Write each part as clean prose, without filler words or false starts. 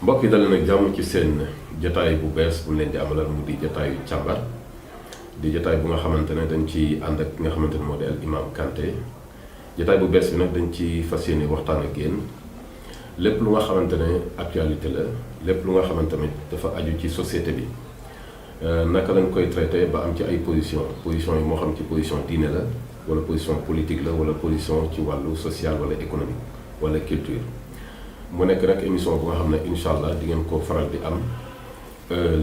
mbokk yi dalee nag jàmm ci seen jotaay bu bees bu leen di amalal mu di jotaayu càmbar di jotaay bu nga xamante ne dañ ci ànd ak ki nga xamante ne moo di al imam Kanté jotaay bu bees bi nag dañ ci fas yéene waxtaan ak yéen lépp lu nga xamante ne actualité la lépp lu nga xamante ne dafa aju ci société bi naka lañ koy traité ba am ci ay position yi moo xam ci position diine la wala position politique la wala position ci wàllu social wala économique wala culture mu nekk nag émission bu nga xam ne incha allah di ngeen ko faral di am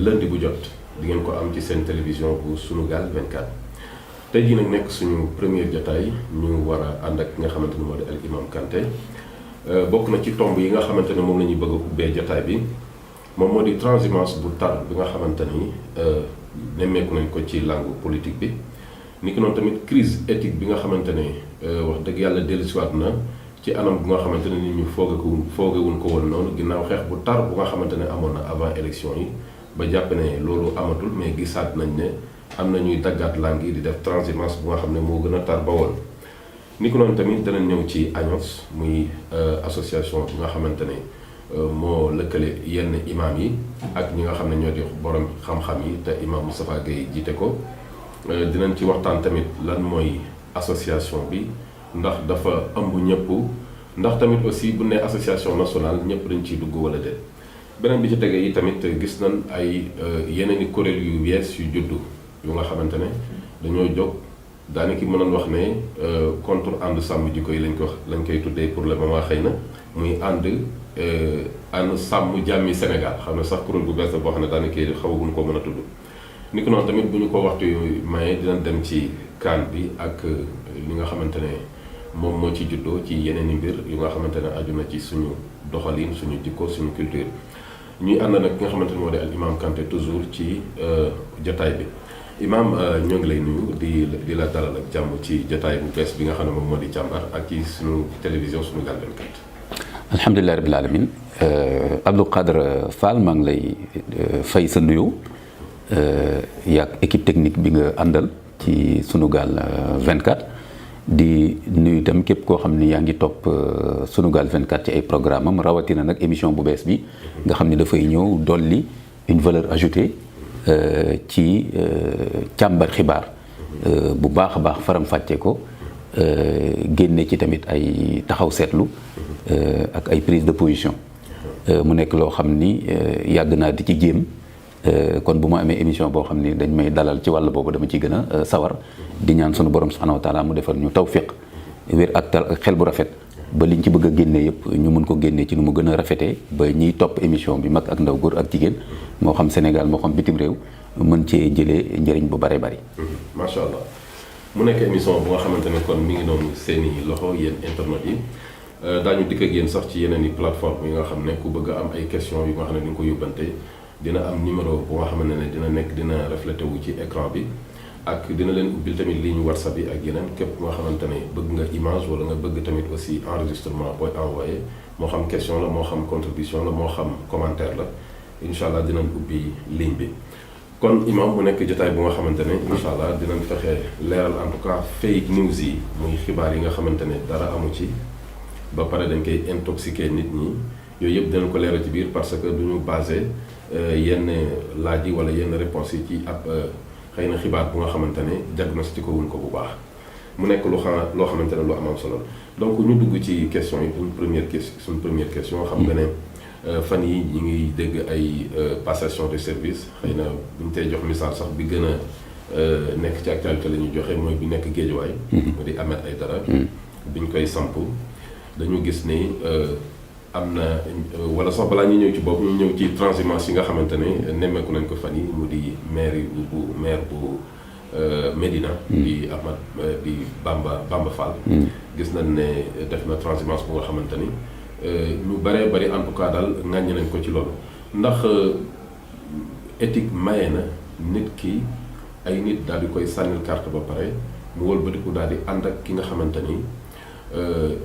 lundi bu jot di ngeen ko am ci seen télévision bu Sunugal 24 tey jii nag nekk suñu première jotaay ñu war a ànd ak ki nga xamante ne moo di al imam Kanté bokk na ci tomb yi nga xamante ne moom la ñuy bëgg a ubbee jotaay bi moom moo di transhumance bu tar bi nga xamante ni nemmeeku nañ ko ci langue politique bi ni ki noonu tamit crise éthique bi nga xamante ne wax dëgg yàlla dellusiwaat na ci anam bu nga xamante ne nit ñu foogewuñ ko woon noonu ginnaaw xeex bu tar bu nga xamante ne amoon na avant élection yi ba jàpp ne loolu amatul mais gisaat nañ ne am na ñuy daggaat langue yi di def transhumance bu nga xam ne moo gën a tar ba woon. ni ko noonu tamit danañ ñëw ci ANOS muy association bi nga xamante ne moo lëkkale yenn imam yi ak ñi nga xam ne ñoo di borom xam-xam yi te imam Moustapha Gueye jiite ko dinañ ci waxtaan tamit lan mooy association bi. ndax dafa ëmb ñëpp ndax tamit aussi bu ne association nationale ñëpp dañ ciy dugg wala déet beneen bi ci tege yi tamit gis nañ ay yeneen i kuréel yu yees yu juddu yu nga xamante ne dañoo jóg daanaka mënoon wax ne contre ànd sàmm jikko yi lañ koy tuddee pour le moment xëy na muy ànd sàmm jàmmi Sénégal xam ne sax kuréel bu bees la boo xam ne daanaka xawaguñ ko mën a tudd ni ko noonu tamit bu ñu ko waxtu maye dinañ dem ci kaan bi ak li nga xamante ne moom moo ci juddoo ci yeneen i mbir yu nga xamante ne aju na ci suñu doxalin suñu jikko suñu culture ñuy ànd nag ki nga xamante ne moo di al imam Kanté toujours ci jotaay bi imam ñoo ngi lay nuyu di la dalal ak jàmm ci jotaay bu bees bi nga xam ne moom moo di càmbar ak ci suñu télévision Sunugal 24. alhamdulilah rabbil alamin Abdou Khadre Fall maa ngi lay fay sa nuyu yaag équipe technique bi nga àndal ci Sunugal 24. di nuyu itam képp koo xam ni yaa ngi topp Sunugal 24 ci ay programme am rawatina nag émission bu bees bi nga xam ni dafay ñëw dolli une valeur ajoutée ci càmbar xibaar bu baax a baax faram-fàcce ko génne ci tamit ay taxaw seetlu ak ay prise de position mu nekk loo xam ni yàgg naa di ci jéem kon bu ma amee émission boo xam ni dañ may dalal ci wàll boobu dama ciy gën a sawar di ñaan sunu borom subhanahu wa taala mu defal ñu tawfiq wér ak xel bu rafet ba liñ ci bëgg a génne yëpp ñu mun ko génne ci nu mu gën a rafetee ba ñiy topp émission bi mag ak ndaw góor ak jigéen moo xam Sénégal moo xam bitim réew mën cee jëlee njëriñ bu bare bari. macha allah mu nekk émission bu nga xamante ne kon mi ngi noonu seeni loxo yéen internet yi daañu dikk ak yéen sax ci yeneen i plateforme yi nga xam ne ku bëgg a am ay questions yu nga xam ne ni nga ko yóbbante dina am numéro bu nga xamante ne dina reflété wu ci écran bi ak dina leen ubbil tamit ligne WhatsApp yi ak yeneen képp nga xamante ne bëgg nga image wala nga bëgg tamit aussi enregistrement booy envoyé moo xam question la moo xam contribution la moo xam commentaire la incha allah dinañ ubbi ligne bi. kon imam mu nekk jotaay bu nga xamante ne incha allah dinañ fexe leeral en tout cas fake news yi muy xibaar yi nga xamante ne dara amu ci ba pare dañ koy intoxiquer nit ñi yooyu yëpp dinañ ko leeral ci biir parce que du ñu basé yenn laaj yi wala yenn réponses yi ci ab xëy na xibaar bu nga xamante ne diagnostiqué wuñ ko bu baax mu nekk loo xamante ne lu am solo donc ñu dugg ci question yi suñ première question xam nga ne fan yi ñi ngi dégg ay passation de service xëy na buñ tey jox misaal sax bi gën a nekk ci actualité la ñuy joxe mooy bi nekk Géejawaay mu di Ahmed Aïdara biñ koy samp dañu gis ni am na wala sax balaa ñu ñëw ci boobu ñu ñëw ci transhumance yi nga xamante ne nemmeeku nañ ko fan yi mu di maire bu Médina di Ahmad di Bamba Fall gis nañ ne def na transhumance bu nga xamante ni ñu baree bari en tout cas daal ŋàññi nañ ko ci loolu ndax éthique maye na nit ki ay nit daal di koy sànnil carte ba pare mu wëlbatiku daal di ànd ak ki nga xamante ni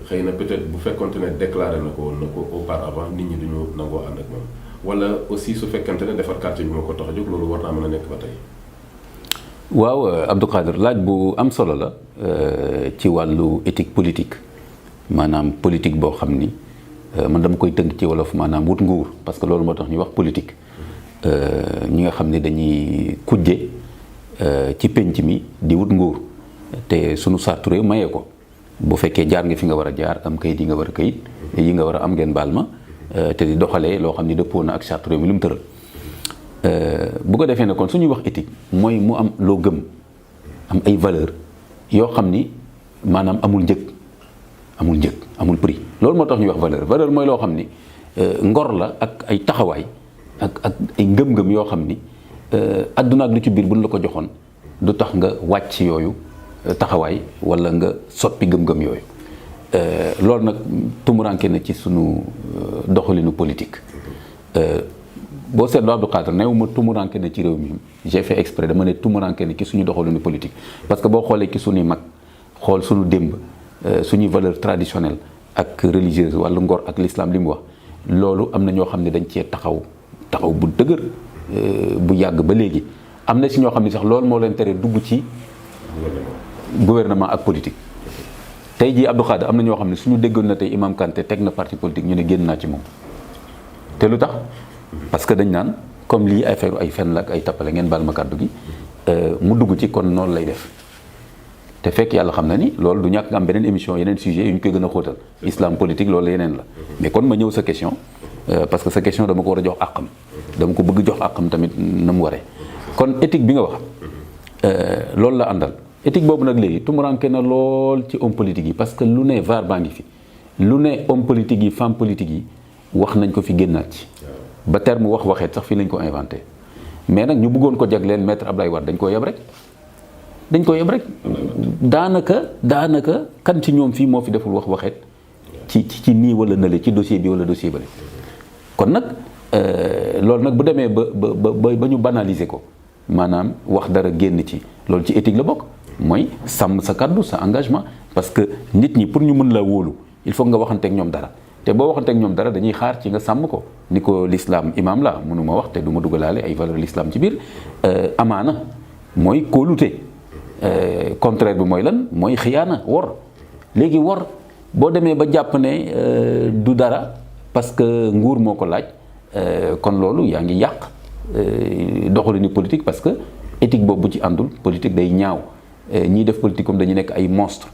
xëy na peut-être bu fekkonte ne déclaré na ko auparavant nit ñi duñu nangoo ànd ak moom wala aussi su fekkante ne defar quartier bi moo ko tax a jóg loolu war naa mën a nekk ba tey. waaw Abdou Khadre laaj bu am solo la ci wàllu éthique politique maanaam politique boo xam ni man dama koy tënk ci wolof maanaam wut nguur parce que loolu moo tax ñuy wax politique ñi nga xam ne dañuy kujje ci penc mi di wut nguur te sunu sartu réew mayee ko bu fekkee jaar nga fi nga war a jaar am kayit yi nga war a kayit yi nga war a am ngeen baal ma te di doxalee loo xam ne dëppoo na ak sartu réew mi lu mu tëral bu ko defee ne kon suñuy wax éthique mooy mu am loo gëm am ay valeur yoo xam ni maanaam amul njëg amul prix loolu moo tax ñuy wax valeur mooy loo xam ni ngor la ak ay taxawaay ak ay ngëm-ngëm yoo xam ni adduna ak lu ci biir buñ la ko joxoon du tax nga wàcc yooyu taxawaay wala nga soppi ngëm-ngëm yooyu loolu nag tumuranke na ci sunu doxalinu politique boo seetloo Abdou Khadre néew ma tumuranke na ci réew mi j'ai fait exprès dama ne tumuranke na ci suñu doxalinu politique parce que boo xoolee ci suñuy mag xool suñu démb suñuy valeur traditionnelle ak religieuse wàllu ngor ak l'islam li mu wax loolu am na ñoo xam ne dañ cee taxaw bu dëgër bu yàgg ba léegi am na si ñoo xam ne sax loolu moo leen tere dugg ci gouvernement ak politique tey jii Abdou Khadre am na ñoo xam ne suñu déggoon na tey Imam Kanté teg na parti politique ñu ne génn naa ci moom te lu tax parce que dañ naan comme lii affaire ay fen la ak ay tappale ngeen baal ma kàddu gi mu dugg ci kon noonu lay def te fekk yàlla xam na ni loolu du ñàkk nga am beneen émission yeneen sujet yu ñu koy gën a xóotal islam politique loolu yeneen la mais kon ma ñëw sa question parce que sa question dama ko war a jox àqam dama ko bëgg jox àqam tamit na mu waree kon éthique bi nga wax loolu la àndal éthique boobu nag léegi tumuranke na lool ci homme politique yi parce que lu ne var baa ngi fi lu ne homme politique yi femme politique yi wax nañ ko fi génnaat ci ba terme wax waxeet sax fii lañ ko inventé mais nag ñu bëggoon ko jagleel maître Abdoulaye Wade dañ ko yeb rek daanaka kan ci ñoom fii moo fi deful wax waxeet ci nii wala nële ci dossier bi wala dossier bale kon nag loolu nag bu demee ba ñu banaliser ko maanaam wax dara génn ci loolu ci éthique la bokk mooy sàmm sa kàddu sa engagement parce que nit ñi pour ñu mën la wóolu il faut nga waxanteeg ñoom dara te boo waxanteeg ñoom dara dañuy xaar ci nga sàmm ko ni ko l'islam imam la mënuma wax te du ma dugalaale ay valeur l'islam ci biir amaana mooy kóolute contraire bi mooy lan mooy xiyaana wor léegi wor boo demee ba jàpp ne du dara parce que nguur moo ko laaj kon loolu yaa ngi yàq doxalinu politique parce que éthique boobu bu ci àndul politique day ñaaw ñiy def politique comme dañu nekk ay monstre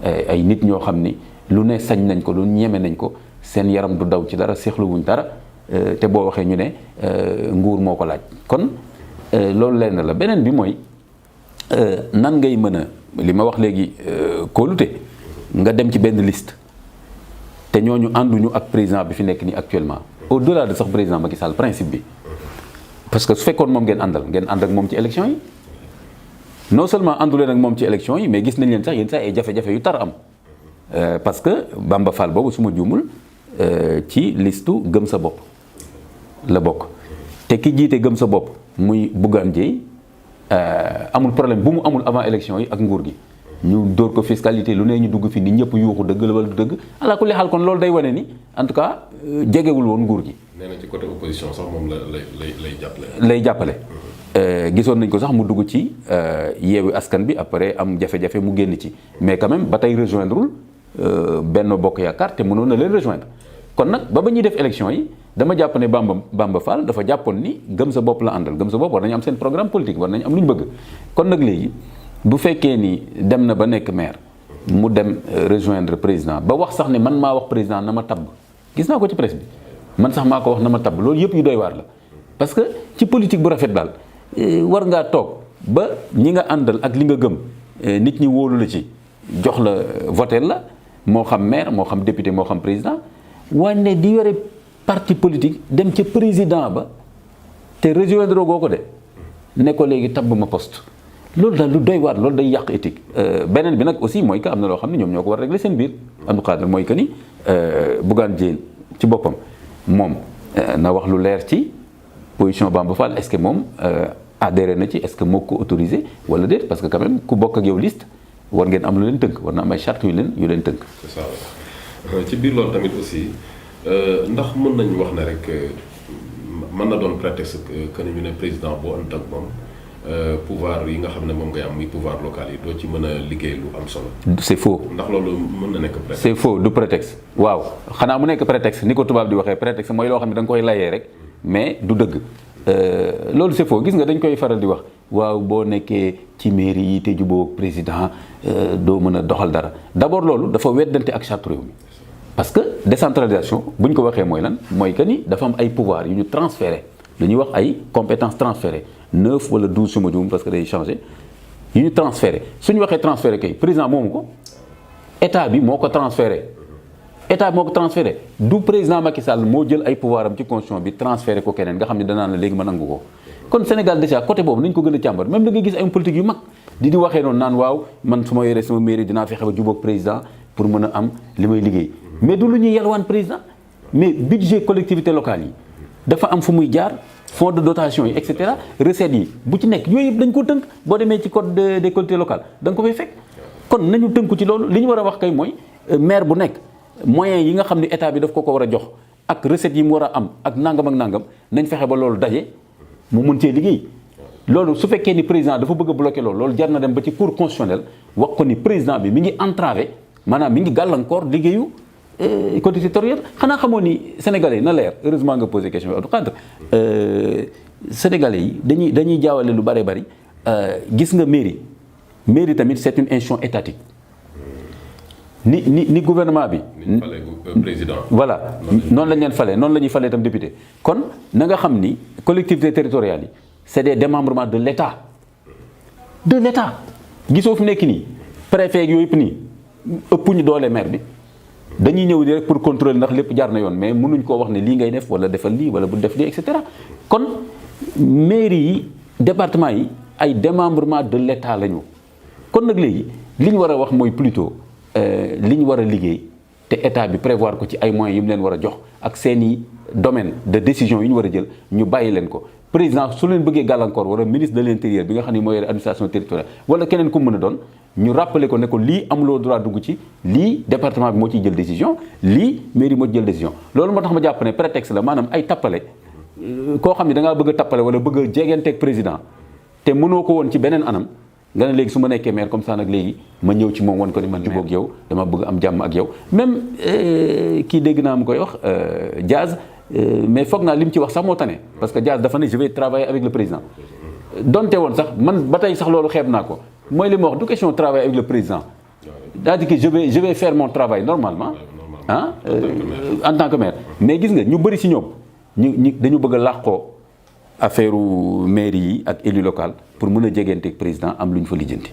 ay nit ñoo xam ni lu ne sañ nañ ko lu ñeme nañ ko seen yaram du daw ci dara seexluwuñ dara te boo waxee ñu ne nguur moo ko laaj kon loolu lenn la beneen bi mooy nan ngay mën a li ma wax léegi kóolute nga dem ci benn liste te ñooñu ànduñu ak président bi fi nekk nii actuellement au-delà de sax président Macky Sall principe bi parce que su fekkoon moom ngeen ànd ak moom ci élection yi non seulement ànduleen ak moom ci élection yi mais gis nañ leen sax yéen sax ay jafe-jafe yu tar am parce que Bamba Fall boobu su ma juumul ci listu gëm sa bopp la bokk te ki jiite gëm sa bopp muy Bougane Gueye amul problème bu mu amul avant élection yi ak nguur gi ñu dóor ko fiscalité lu ne ñu dugg fi ni ñëpp yuuxu dëgg la wala du dëgg ala kulli xaal kon loolu day wane ni en tout cas jegewul woon nguur gi. nee na ci côté opposition sax moom lay jàppale. lay jàppale gisoon nañ ko sax mu dugg ci yeewi askan bi après am jafe-jafe mu génn ci mais quand même ba tey rejoindreul Benno Bokk Yaakaar te mënoon na leen rejoindre kon nag ba ñuy def élection yi dama jàpp ne Bamba Fall dafa jàppoon ni gëm sa bopp la àndal gëm sa bopp war nañu am seen programme politique war nañu am lu ñu bëgg kon nag léegi bu fekkee ni dem na ba nekk maire mu dem rejoindre président ba wax sax ne man maa wax président na ma tabb gis naa ko ci presse bi man sax maa ko wax na ma tabb loolu yëpp yu doy waar la parce que ci politique bu rafet daal war ngaa toog ba ñi nga àndal ak li nga gëm nit ñi wóolu la ci jox la votel la moo xam maire moo xam député moo xam président wane di yore parti politique dem ca président ba te rejoindre goo ko de ne ko léegi tabb ma poste loolu daal lu doy waar loolu day yàq éthique beneen bi nag aussi mooy que am na loo xam ne ñoom ñoo ko war a régler seen biir Abdou Khadre mooy que ni Bougane Gueye ci boppam moom na wax lu leer ci position Bamba Fall est-ce que moom adhéré na ci est-ce que moo ko autorisé wala déet parce que quand même ku bokk ak yow liste war ngeen am lu leen tënk war na am ay charte yu leen tënk. c'est ça ci biir loolu tamit aussi ndax mën nañu wax ne rek mën na doon prétexte que ñu ne président boo ànd ak moom pouvoir yi nga xam ne moom ngay am muy pouvoir local yi doo ci mën a liggéey lu am solo. c'est faux. ndax loolu mën na nekk prétexte. c'est faux du prétexte waaw xanaa mu nekk prétexte ni ko tubaab di waxee prétexte mooy loo xam ne da nga koy layee rek mais du dëgg loolu c'est faux gis nga dañ koy faral di wax waaw boo nekkee ci mairie yi te jubóo président doo mën a doxal dara d'abord loolu dafa weddante ak charte réew mi parce que décentralisation bu ñu ko waxee mooy lan mooy que ni dafa am ay pouvoir yu ñu transféré lu ñuy wax ay compétences transférées 9 wala 12 suma juum parce que day changé yu ñu transféré suñu waxee transféré kay président moomu ko état bi moo ko transféré état bi moo ko transféré du président Macky Sall moo jël ay pouvoir am ci constitution bi transféré ko keneen nga xam ne danaan la léegi ma nangu ko kon Sénégal déjà côté boobu nañ ko gën a càmbar même da nga gis ay politique yu mag di waxee noonu naan waaw man su ma yoree sama mairie dinaa fexe ba jubóog président pour mën a am li may liggéey mais du lu ñuy yalwaan président mais budget collectivité locale yi dafa am fu muy jaar fonds de dotation yi et cetera recettes yi bu ci nekk yooyu yëpp dañ ko tënk boo demee ci code des collectivités locales da nga ko fay fekk kon nañu tënku ci loolu li ñu war a wax kay mooy maire bu nekk moyens yi nga xam ne état bi daf ko war a jox ak recettes yi mu war a am ak nangam nañ fexe ba loolu daje mu mën cee liggéey loolu su fekkee ni président dafa bëgg a bloquer loolu jar na dem ba ci cour constitutionnelle wax ko ni président bi mi ngi entravé maanaam mi ngi gàllankoor liggéeyu collectivité territoriale xanaa xamoo ni sénégalais yi na leer heureusement nga posé question bi Abdou Khadre sénégalais yi dañuy jaawale lu bari gis nga mairie tamit c'est une institution étatique ni gouvernement bi. président. voilà noonu lañ leen falee noonu la ñuy falee itam député kon na nga xam ni collectivités territoriales yi c'est des démembrements de l'État gisoo fi nekk nii préfet yooyu yëpp nii ëpp ñu doole maire bi dañuy ñëw di rek pour contrôler ndax lépp jaar na yoon mais mënuñ koo wax ne lii ngay def wala defal lii wala bu def lii et cetera kon mairie yi département yi ay démembrement de l'État la ñu kon nag léegi li ñu war a wax mooy plutôt li ñu war a liggéey te état bi prévoir ko ci ay moyens yi mu leen war a jox ak seeni domaine de décision yi ñu war a jël ñu bàyyi leen ko président su leen bëggee gàllankoor wala ministre de l'intérieur bi nga xam ne mooy administration territoriale wala keneen ku mën a doon ñu rappeler ko ne ko lii amuloo droit dugg ci lii département bi moo ciy jël décision lii mairie moo ci jël décision loolu moo tax ma jàpp ne prétexte la maanaam ay tappale koo xam ne da ngaa bëgg a tappale wala bëgg a jegenteeg président te mënoo ko woon ci beneen anam nga ne léegi su ma nekkee maire comme ça nag léegi ma ñëw ci moom wan ko ni man jubóog yow dama bëgg am jàmm ak yow même kii dégg naa mu koy wax Diaz mais foog naa li mu ci wax sax moo tane parce que Diaz dafa ne je vais travailler avec le président donte woon sax man ba tey sax loolu xeeb naa ko mooy li ma wax du question travailler avec le président c'est-à-dire que je vais faire mon travail normalement en tant que maire mais gis nga ñu bëri si ñoom ñu dañu bëgg a làqoo affaire mairie yi ak élu local pour mën a jegenteeg président am lu ñu fa lijjanti.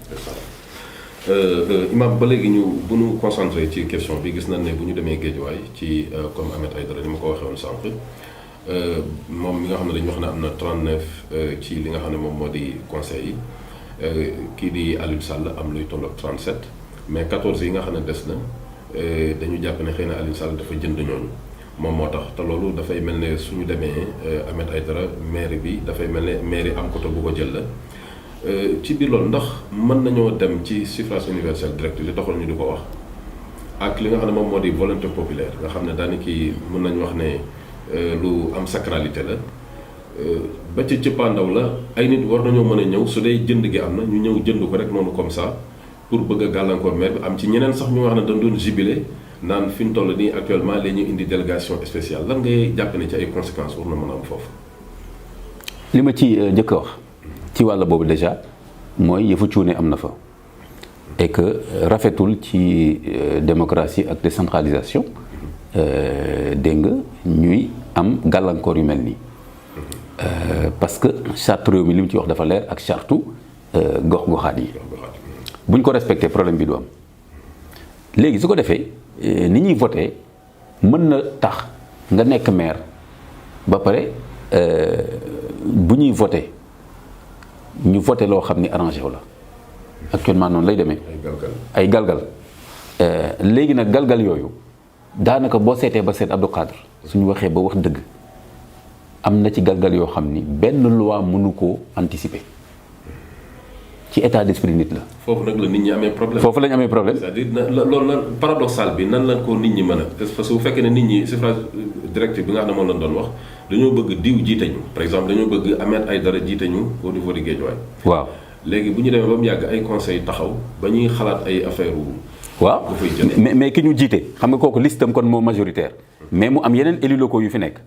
Imam ba léegi bu ñu concentré ci question bi gis nañ ne bu ñu demee Guédiawaye ci comme Ahmed Aïdara ni ma ko waxee woon sànq moom mi nga xam ne dañu wax ne am na 39 ci li nga xam ne moom moo di conseil yi kii di Aliou Sall am luy tolloog 37 mais 14 yi nga xam ne des na dañu jàpp ne xëy na Aliou Sall dafa jënd ñooñu. moom moo tax te loolu dafay mel ne suñu demee Ahmed Aïdara maire bi dafay mel ne maire am côté bu ko jël la ci biir loolu ndax mën nañoo dem ci suffrage universel direct li taxoon ñu di ko wax ak li nga xam ne moom moo di volonté populaire nga xam ne daanaka mën nañu wax ne lu am sacralité la ba ci cëppaandaw la ay nit war nañoo mën a ñëw su dee jënd gi am na ñu ñëw jënd ko rek noonu comme ça pour bëgg a gàllankoor maire bi am ci ñeneen sax ñu wax ne dañ doon jubilé naan fi ñu toll nii actuellement la ñu indi délégation spéciale lan ngay jàpp ne ci ay conséquences war na mën a am foofu. li ma ci njëkk a wax ci wàll boobu déjà mooy yëfu cuune am na fa et que rafetul ci démocratie ak décentralisation dégg nga ñuy am gàllankoor yu mel nii parce que charte réew mi li mu ci wax dafa leer ak chartu gox-goxaat yi buñ ko respecté problème bi du am léegi su ko defee. ni ñuy voté mën na tax nga nekk maire ba pare bu ñuy voté ñu voté loo xam ni arrangé wu la actuellement noonu lay demee. ay galgal léegi nag galgal yooyu daanaka boo seetee ba seet Abdou Khadre suñu waxee ba wax dëgg am na ci galgal yoo xam ni benn loi mënu koo anticiper ci état d'esprit nit la. foofu nag la nit ñi amee problème. foofu la ñu amee problème. c'est-à-dire loolu nag paradoxal bi nan la ko nit ñi mën a parce que bu fekkee ne nit ñi suffrage direct bi nga xam ne moom lañ doon wax dañoo bëgg diw jiite ñu par exemple dañoo bëgg Ahmed Aïdara jiite ñu au niveau de Guédiawaye. waaw léegi bu ñu demee ba mu yàgg ay conseils taxaw ba ñuy xalaat ay affaire waaw mais ki ñu jiite xam nga kooku listam kon moo majoritaire mais mu am yeneen élus locaux yu fi nekk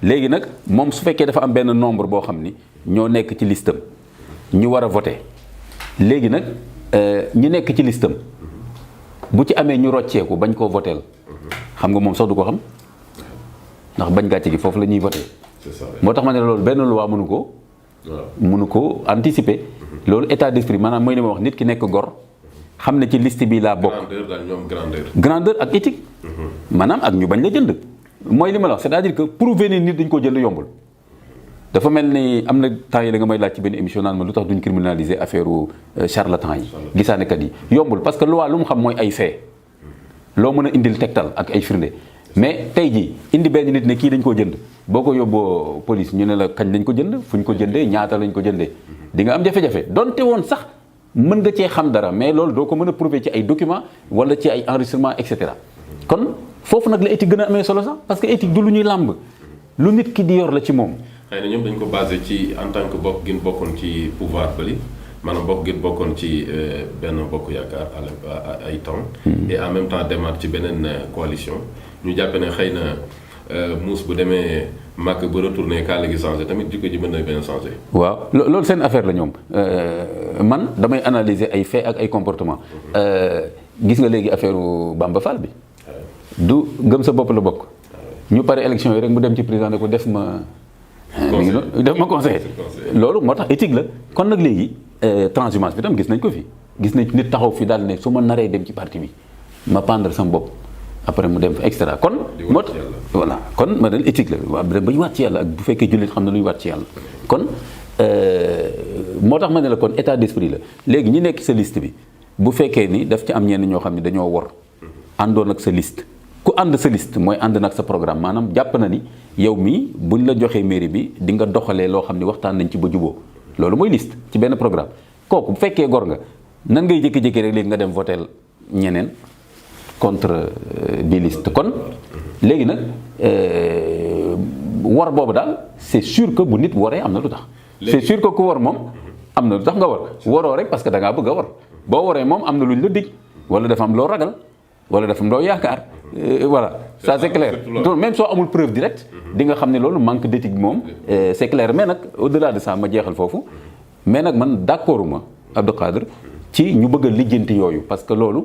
léegi nag moom su fekkee dafa am benn nombre boo xam ni ñoo nekk ci listam ñu war a voter léegi nag ñi nekk ci listam bu ci amee ñu rocceeku bañ koo voteel xam nga moom sax du ko xam ndax bañ gàcce gi foofu la ñuy voter moo tax ma ne loolu benn loi mënu ko anticiper loolu état d'esprit maanaam mooy li ma wax nit ki nekk gor xam ne ci liste bi laa bokk grandeur ak éthique maanaam ak ñu bañ la jënd mooy li ma la wax c'est-à-dire que prouver ni nit dañ ko jënd yombul dafa mel ni am na temps yi la nga may laaj ci benn émission naan ma lu tax duñ criminaliser affaire charlatan yi gisaanekat yi yombul parce que loi lu mu xam mooy ay fait loo mën a indil tegtal ak ay firnde mais tey jii indi benn nit ne kii dañ koo jënd boo ko yóbboo police ñu ne la kañ lañ ko jënd fu ñu ko jëndee ñaata lañ ko jëndee di nga am jafe-jafe donte woon sax mën nga cee xam dara mais loolu doo ko mën a prouver ci ay documents wala ci ay enregistrement et cetera kon foofu nag la éthique gën a amee solo sax parce que éthique du lu ñuy làmb lu nit ki di yor la ci moom. xëy na ñoom dañ ko basé ci en tant que bokk gën bokkoon ci pouvoir bali maanaam bokk gën bokkoon ci benn bokk yaakaar ay temps. et en même temps demaat ci beneen coalition ñu jàppe ne xëy na muus bu demee màkk ba retourné kaala gi changé tamit jikko ji mën na benn changé. waaw loolu seen affaire la ñoom man damay analyser ay faits ak ay comportements gis nga léegi affaire Bamba Fall bi du gëm sa bopp la bokk ñu pare élection yi rek mu dem ci président ne ko def ma. def ma conseil loolu moo tax éthique la kon nag léegi transhumance bi tam gis nañ ko fi gis nañ nit taxaw fi daal ne su ma naree dem ci parti bi ma pendre sama bopp après mu dem fa extra kon moo tax voilà kon ma dal éthique la waaw ba ñu waat ci yàlla ak bu fekkee jullit xam na lu ñu waat ci yàlla kon moo tax ma ne la kon état d'esprit la léegi ñi nekk sa liste bi bu fekkee ni daf ci am ñenn ñoo xam ne dañoo wor àndoon ak sa liste ku ànd sa liste mooy ànd nag sa programme maanaam jàpp na ni yow mii buñ la joxee mairie bi di nga doxalee loo xam ne waxtaan nañ ci ba juboo loolu mooy liste ci benn programme kooku bu fekkee gor nga nan ngay jékki-jékki rek léegi nga dem voter ñeneen contre bi liste kon léegi nag war boobu daal c'est sûr que bu nit waree am na lu tax c'est sûr que ku war moom am na lu tax nga war waroo rek parce que da ngaa bëgg a war boo waree moom am na luñ la dig wala dafa am loo ragal wala dafa am loo yaakaar voilà ça c'est clair donc même soo amul preuve directe di nga xam ne loolu manque d'éthique moom c'est clair mais nag au-delà de ça ma jeexal foofu mais nag man d'accorduma Abdou Khadre ci ñu bëgg a lijjanti yooyu parce que loolu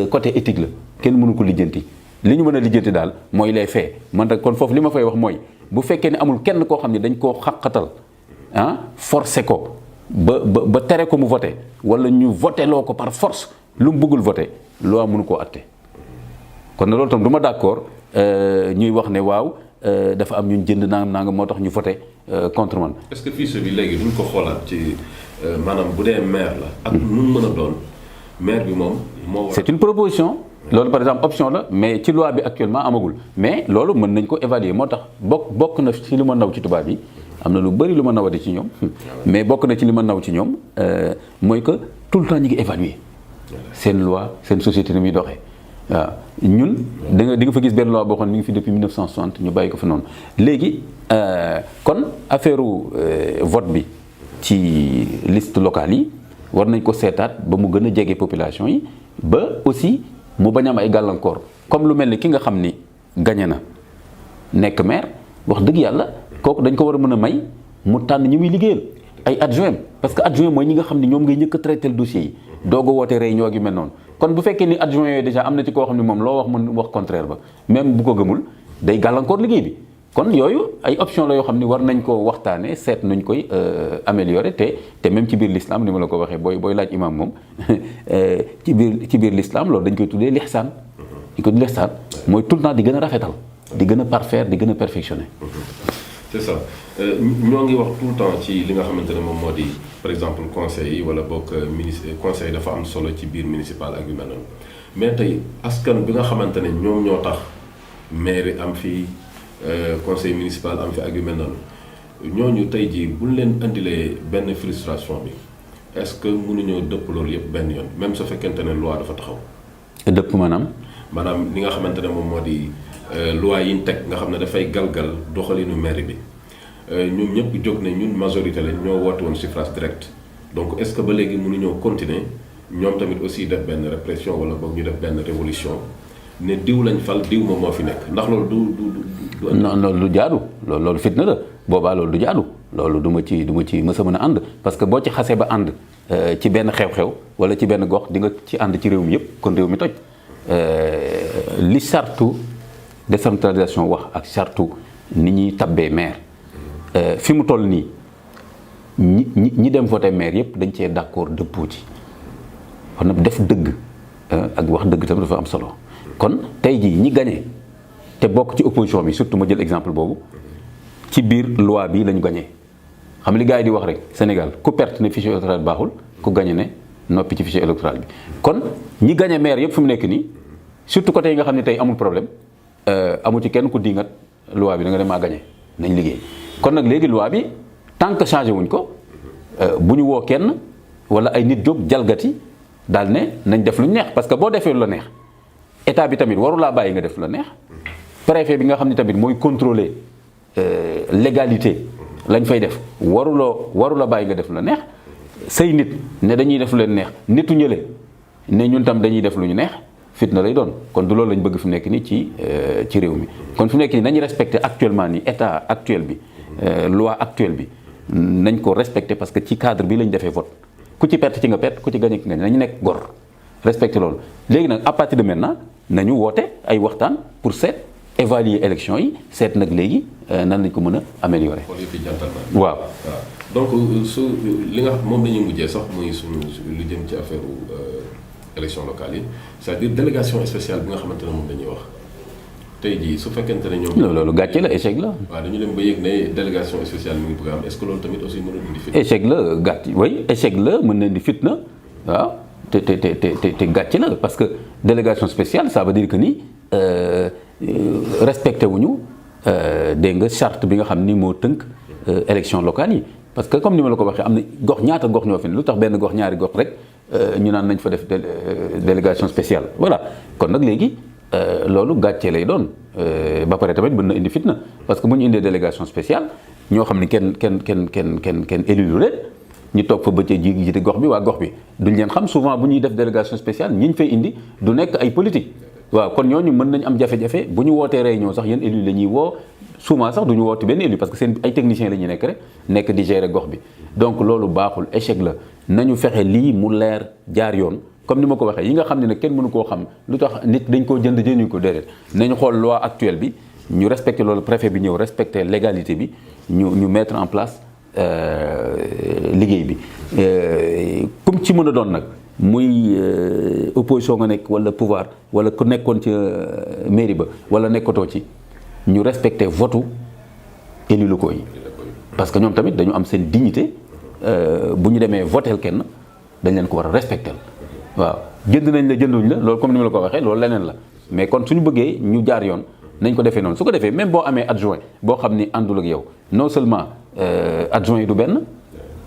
côté éthique la kenn mënu ko lijjanti li ñu mën a lijjanti daal mooy les faits man nag kon foofu li ma fay wax mooy bu fekkee ne amul kenn koo xam ne dañ koo xaqatal forcé ko ba tere ko mu voté wala ñu voté loo ko par force lu mu bëggul voté loo mënu koo atte kon na loolu tam du ma d'accord ñuy wax ne waaw dafa am ñu jënd nangam moo tax ñu voté contre man. est-ce que fichier bi léegi duñ ko xoolaat ci maanaam bu dee maire la. ak nu mu mën a doon maire bi moom moo. c'est une proposition. loolu par exemple option la mais ci loi bi actuellement amagul mais loolu mën nañ ko évaluer moo tax bokk na ci li ma naw ci tubaab yi am na lu bari lu ma nawati ci ñoom mais bokk na ci li ma naw ci ñoom mooy que tout le temps ñu ngi évaluer seen loi seen société ni muy doxee waaw ñun di nga fa gis benn loi boo xam ne mi ngi fi depuis 1960 ñu bàyyi ko fa noonu léegi kon affaire vote bi ci liste locale yi war nañ ko seetaat ba mu gën a jege population yi ba aussi mu bañ am ay gàllankoor comme lu mel ni ki nga xam ni gagné na nekk maire wax dëgg yàlla kooku dañ ko war a mën a may mu tànn ñi muy liggéeyal ay adjoint parce que adjoint mooy ñi nga xam ne ñoom ngay njëkk a traité dossier yi doog a woote réunion yu mel noonu kon bu fekkee ni adjoint yooyu déjà am na ci koo xam ne moom loo wax mën wax contraire ba même bu ko gëmul day gàllankoor liggéey bi kon yooyu ay option la yoo xam ne war nañ ko waxtaanee seet nuñ koy améliorer te même ci biir l'islam ni ma la ko waxee booy laaj imam moom ci biir l'islam loolu dañ koy tuddee l'ihsan dañ koy tuddee l'ihsan mooy tout le temps di gën a rafetal di gën a parfaire di gën a perfectionner. c'est ça ñoo ngi wax tout le temps ci li nga xamante ne moom moo di par exemple conseil yi wala bokk conseil dafa am solo ci biir municipal ak yu mel noonu mais tey askan bi nga xamante ne ñoom ñoo tax maire am fii conseil municipal am fi ak yu mel noonu ñooñu tey jii buñ leen indilee benn frustration bi est-ce que mënuñoo dëpp loolu yëpp benn yoon même su fekkente ne loi dafa taxaw. dëpp maanaam. maanaam li nga xamante ne moom moo di loi yi ñu teg nga xam ne dafay galgal doxalinu mairie bi ñoom ñëpp jóg ne ñun majorité lañ ñoo woote woon suffrage direct donc est-ce que ba léegi mënuñoo continuer ñoom tamit aussi def benn répression wala boog ñu def benn révolution ne diw lañ fal diw moom moo fi nekk ndax loolu du. non loolu du jaadu loolu fitna la boobaa loolu du jaadu loolu du ma ci mës a mën a ànd parce que boo ci xasee ba ànd ci benn xew-xew wala ci benn gox di nga ci ànd ci réew mi yëpp kon réew mi toj li sartu décentralisation wax ak sartu ni ñuy tabbee maire fi mu toll nii ñi dem voté maire yëpp dañ cee d'accord dëppoo ci kon nag def dëgg ak wax dëgg tamit dafa am solo kon tey jii ñi gagné te bokk ci opposition bi surtout ma jël exemple boobu ci biir loi bi lañu gagné xam li gars yi di wax rek Sénégal ku perte ne fichier électoral baaxul ku gagné ne noppi ci fichier électoral bi kon ñi gagné maire yëpp fi mu nekk nii surtout côté yi nga xam ne tey amul problème amu ci kenn ku dingat loi bi da nga dem maa gagné nañ liggéey kon nag léegi loi bi tant que changé wuñ ko bu ñu woo kenn wala ay nit jóg jalgati daal ne nañ def lu ñu neex parce que boo defee lu la neex état bi tamit waru laa bàyyi nga def lu la neex préfet bi nga xam ne tamit mooy contrôler légalité lañ fay def waru la bàyyi nga def lu la neex say nit ne dañuy def lu leen neex nitu ñële ne ñun tam dañuy def lu ñu neex fitna lay doon kon du loolu lañ bëgg fi mu nekk nii ci réew mi kon fi mu nekk nii nañu respecté actuellement nii état actuel bi loi actuelle bi nañ ko respecté parce que ci cadre bi lañ defee vote ku ci perte ci nga perte ku ci gagné nga nañu nekk gor respecté loolu léegi nag à partir de maintenant nañu woote ay waxtaan pour seet évaluer élection yi seet nag léegi nan lañ ko mën a améliorer. waaw donc su li nga xam moom dañuy mujjee sax muy suñu lu jëm ci affaire élection locale yi c'est-à-dire délégation spéciale bi nga xamante ne moom dañuy wax tey jii su fekkente ne ñoom. loolu gàcce la échec la. waaw dañu dem ba yëg ne délégation spéciale mi ngi bëgg a am est-ce que loolu tamit aussi mën na indi fitna. échec la gàcce oui échec la mën na indi fitna waaw te gàcce la parce que délégation spéciale ça veut dire que ni respecté wuñu dégg nga charte bi nga xam ni moo tënk élection locale yi parce que comme ni ma la ko waxee am na gox ñaata gox ñoo fi ne lu tax benn gox ñaari gox rek ñu naan nañ fa def délégation spéciale voilà kon nag léegi loolu gàcce lay doon ba pare tamit mën na indi fitna parce que bu ñu indee délégation spéciale ñoo xam ni kenn élu lu leen ñu toog fa bëccëg ji jiite gox bi waa gox bi duñ leen xam souvent bu ñuy def délégation spéciale ñi ñu fay indi du nekk ay politique waaw kon ñooñu mën nañ am jafe-jafe bu ñu wootee réunion sax yéen élu la ñuy woo souvent sax du ñu woote benn élu parce que seen ay techniciens la ñuy nekk rek nekk di gérer gox bi donc loolu baaxul échec la nañu fexe lii mu leer jaar yoon comme ni ma ko waxee yi nga xam ne nag kenn mënu koo xam lu tax nit dañ koo jënduñu ko déedéet nañu xool loi actuelle bi ñu respecté loolu préfet bi ñëw respecté légalité bi ñu mettre en place liggéey bi comme ci mën a doon nag muy opposition nga nekk wala pouvoir wala ku nekkoon ci mairie ba wala nekkatoo ci ñu respecté votu élus locaux yi parce que ñoom tamit dañu am seen dignité bu ñu demee votel kenn dañ leen ko war a respecté waaw jënd nañ la jënduñ la loolu comme ni ma la ko waxee loolu leneen la mais kon suñu bëggee ñu jaar yoon nañ ko defee noonu su ko defee même boo amee adjoint boo xam ni àndul ak yow non seulement adjoint yi du benn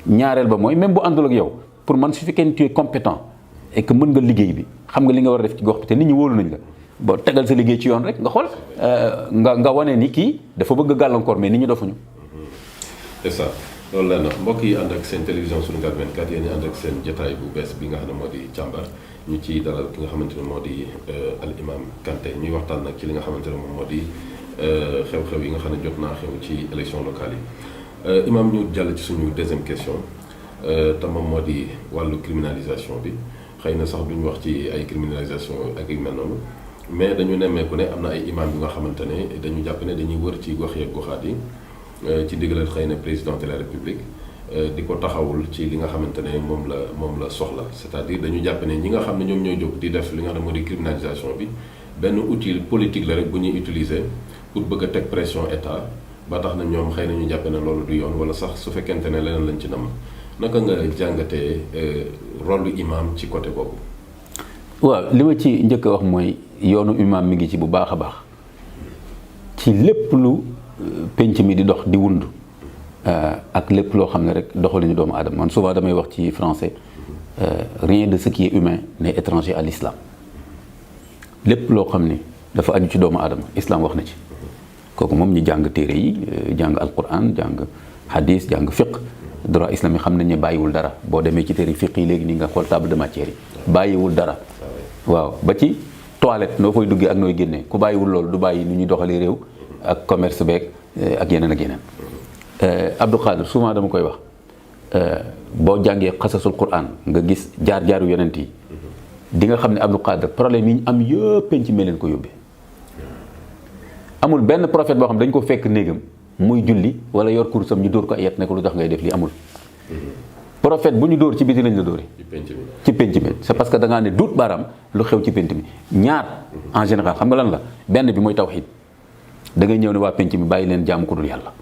ñaareel ba mooy même bu àndul ak yow pour man su fekkee ni tu es compétent et que mën nga liggéey bi xam nga li nga war a def ci gox bi te nit ñi wóolu nañ la boo tegal sa liggéey ci yoon rek nga xool nga wane ni kii dafa bëgg gàllankoor mais nit ñi dofuñu. c'est ça loolu la nag mbokk yi ànd ak seen télévision Sunugal 24 yéen ñi ànd ak seen jotaay bu bees bi nga xam ne moo di càmbar ñu ciy dalal ki nga xamante ne moo di al imam Kanté ñuy waxtaan nag ci li nga xamante ne moom moo di xew-xew yi nga xam ne jot naa xew ci élection locale yi imam ñu jàll ci suñu deuxième question te moom moo di wàllu criminalisation bi xëy na sax duñ wax ci ay criminalisation ak yu mel noonu mais dañu nemmeeku ne am na ay imam yu nga xamante ne dañu jàpp ne dañuy wër ci gox yeeg goxaat yi ci diggalal xëy na président de la république di ko taxawul ci li nga xamante ne moom la soxla c'est-à-dire dañu jàpp ne ñi nga xam ne ñoom ñooy jóg di def li nga xam ne moo di criminalisation bi benn outil politique la rek bu ñuy utiliser pour bëgg a teg pression état ba tax na ñoom xëy na ñu jàppe ne loolu du yoon wala sax su fekkente ne leneen lañ ci nam naka nga jàngatee rôle imam ci côté boobu. waaw li ma ci njëkk a wax mooy yoonu imam mi ngi ci bu baax a baax ci lépp lu penc mi di dox di wund ak lépp loo xam ne rek doxalinu doomu aadama. Man souvent damay wax ci français rien de ce qui est humain n'est étranger à l'islam. lépp loo xam ne dafa aju ci doomu aadama islam wax na ci kooku moom ñi jàng téere yi jàng alquran jàng hadis jàng fiqh droit islamique xam nañ ne bàyyiwul dara boo demee ci téere fiqh yi léegi nii nga xool table de matière yi bàyyiwul dara waaw ba ci toilette noo fay duggee ak nooy génnee ku bàyyiwul loolu du bàyyi ni ñuy doxalee réew ak commerce beeg ak yeneen ak yeneen. Abdou Khadre souvent dama koy wax boo jàngee xasasul quran nga gis jaar-jaaru yonent yi di nga xam ne Abdou Khadre problème yi ñu am yëpp penc mi leen ko yóbbee. amul benn prophète boo xam dañ ko fekk néegam muy julli wala yor kursam ñu dóor ko ayet ne ko lu tax ngay def lii amul. prophète bu ñu dóor ci biti lañ la dóoree. ci penc mi c'est parce que da ngaa ne duut baaraam lu xew ci penc mi ñaar en général xam nga lan la benn bi mooy tawxiid da ngay ñëw ne waa penc mi bàyyi leen jaamu ko dul yàlla.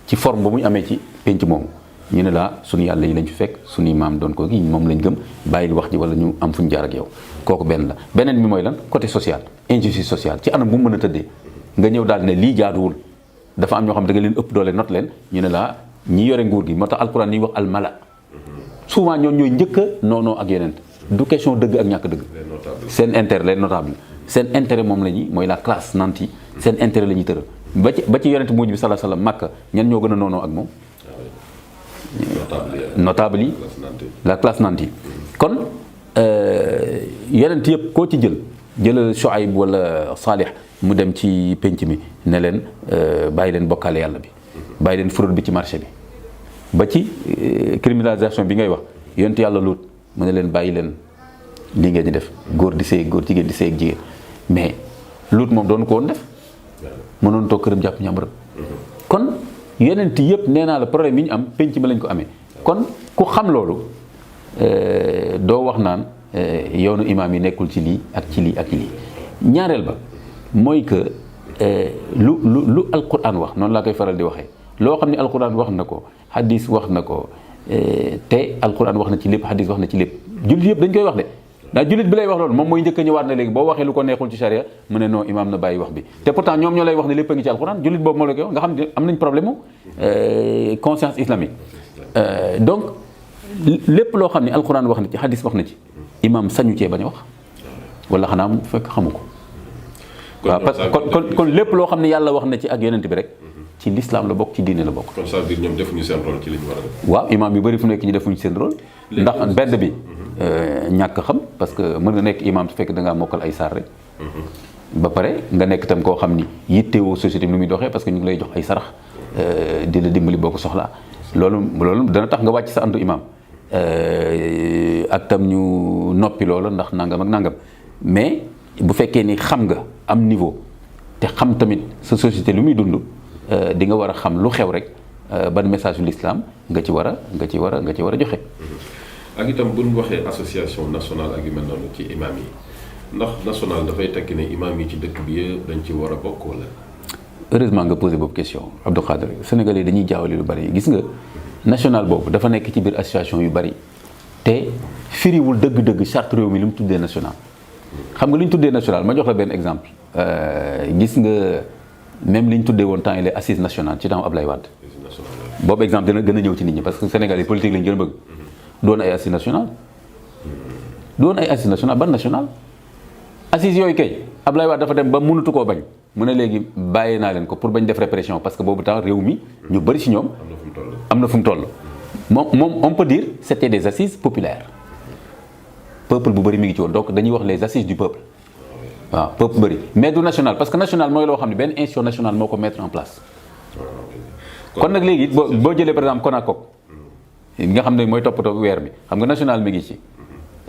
ci forme ba muy amee ci penc moomu ñu ne laa suñu yàlla yi lañ fi fekk suñuy maam doon ko gi moom lañ gëm bàyyil wax ji wala ñu am fu ñu jaar ak yow kooku benn la. beneen bi mooy lan côté social injustice sociale ci anam bu mu mën a tëddee nga ñëw daal ne lii jaaduwul dafa am ñoo xam da nga leen ëpp doole not leen ñu ne laa ñi yore nguur gi moo tax alquran ni wax almala souvent ñoom ñooy njëkk a noonoo ak yeneen du question dëgg ak ñàkk dëgg seen intérêt les notables seen intérêt moom la ñuy mooy la classe nantie seen intérêt la ñuy tëral ba ci yonent mujj bi sallallahu alayhi wasallam Makka ñan ñoo gën a noonoo ak moom notable yi la classe nantie kon yonent yëpp koo ci jëlal Shuayb wala Salih mu dem ci penc mi ne leen bàyyi leen bokkaale yàlla bi bàyyi leen fraude bi ci marché bi ba ci criminalisation bi ngay wax yonent yàlla Luut mu ne leen bàyyi leen lii ngeen di def góor di sëy góor jigéen di sëy ak jigéen mais Luut moom doonu ko woon def mënoon toog këram jàpp ñàmbaram kon yonent yëpp nee naa la problème yi ñu am penc mi lañ ko amee kon ku xam loolu doo wax naan yoonu imaam yi nekkul ci lii ak ci lii ak ci lii ñaareel ba mooy que lu alquran wax noonu laa koy faral di waxee loo xam ne alquran wax na ko hadis wax na ko te alquran wax na ci lépp hadis wax na ci lépp jullit yëpp dañ koy wax de ndax jullit bi lay wax loolu moom mooy njëkk a ñëwaat na léegi boo waxee lu ko neexul ci charia mu ne non imaam na bàyyi wax bi te pourtant ñoom ñoo lay wax ne lépp a ngi ci alquran jullit boobu moo la koy wax nga xam ne am nañ problème mu conscience islamique donc lépp loo xam ne alquran wax na ci hadis wax na ci imaam sañu cee bañ a wax wala xanaa mu fekk xamu ko waaw parce que kon lépp loo xam ne yàlla wax na ci ak yonent bi rek ci l'islam la bokk ci diine la bokk. kon ça veut dire ñoom defuñu seen rôle ci li ñu war a def. waaw imaam yu bëri fu nekk ñu defuñu seen rôle. ndax benn bi ñàkk xam parce que mën nga nekk imaam su fekk da ngaa mokkal ay saar rek. ba pare nga nekk itam koo xam ni yittewoo société bi nu muy doxee parce que ñu ngi lay jox ay sarax di la dimbali boo ko soxlaa loolu dana tax nga wàcc sa andu imaam ak tam ñu noppi loola ndax nangam ak nangam mais bu fekkee ni xam nga am niveau te xam tamit sa société lu muy dund. di nga war a xam lu xew rek ban message yu l'islam nga ci war a joxe. ak itam bu ñu waxee association nationale ak yu mel noonu ci imam yi ndax national dafay tekki ne imam yi ci dëkk bi yëpp dañ ci war a bokk wala. heureusement nga posé boobu question Abdou Khadre Sénégalais dañuy jaawale lu bari gis nga national boobu dafa nekk ci biir association yu bari te firiwul dëgg-dëgg charte réew mi li mu tuddee national. xam nga li ñu tuddee national ma jox la benn exemple gis nga. même li ñu tuddee woon temps il est assise nationale ci temps Ablaye Wade boobu exemple dina gën a ñëw ci nit ñi parce que Sénégal yi politique lañu gën a bëgg doon ay assise nationale ban nationale assise yooyu kay Ablaye Wade dafa dem ba mënatu koo bañ mu ne léegi bàyyee naa leen ko pour bañ def répression parce que boobu temps réew mi ñu bëri ci ñoom am na fu mu toll moom on peut dire c'était des assises populaires peuple bu bëri mi ngi ci woon donc dañuy wax les assises du peuple waaw peuple bëri mais du national parce que national mooy loo xam ne benn institution nationale moo ko mettre en place kon nag léegi boo jëlee par exemple Konakok nga xam ne mooy toppatoo weer bi xam nga national mi ngi ci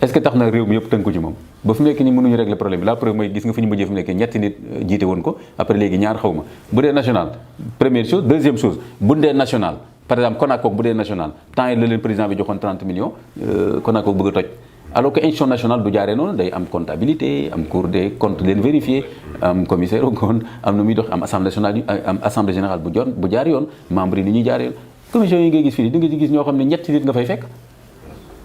est-ce que tax na réew mi yëpp tënku ci moom ba fu nekk nii mënuñu régler problème bi la preuve mooy gis nga fu ñu mujjee fu nekk ñetti nit jiite woon ko après léegi ñaar xaw ma bu dee national première chose deuxième chose bu dee national par exemple Konakok bu dee national temps yi la leen président bi joxoon 30 millions Konakok bëgg a toj alors que institution nationale du jaaree noonu day am comptabilité am cour des comptes leen vérifier am commissaire au compte am na muy dox am assemblée nationale am assemblée générale bu jaar yoon membre yi ni ñuy jaar yoon commission yi ngay gis fii di nga ci gis ñoo xam ne ñetti nit nga fay fekk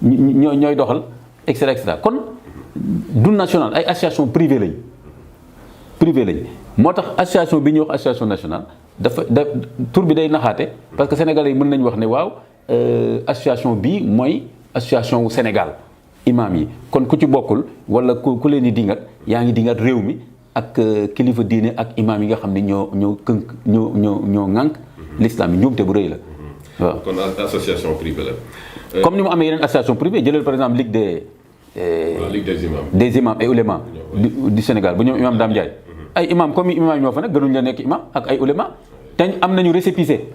ñooy doxal et cetera kon du national ay association privée lañ moo tax association bi ñuy wax association nationale dafa tur bi day naxaate parce que sénégalais yi mën nañu wax ne waaw association bii mooy association wu Sénégal imam yi kon ku ci bokkul wala ku leen di dingat yaa ngi dingat réew mi ak kilifa diine ak imam yi nga xam ne ñoo ŋànk l'islam yi njuumte bu rëy la waaw. kon association privée la. comme ni mu amee yeneen association privée jëlal par exemple Ligue des imams et oulémas du Sénégal bu ñoom imam Dame Ndiaye ay imam comme imam yi ñoo fa nag gënuñ la nekk imam ak ay oulémas te am nañu récépissé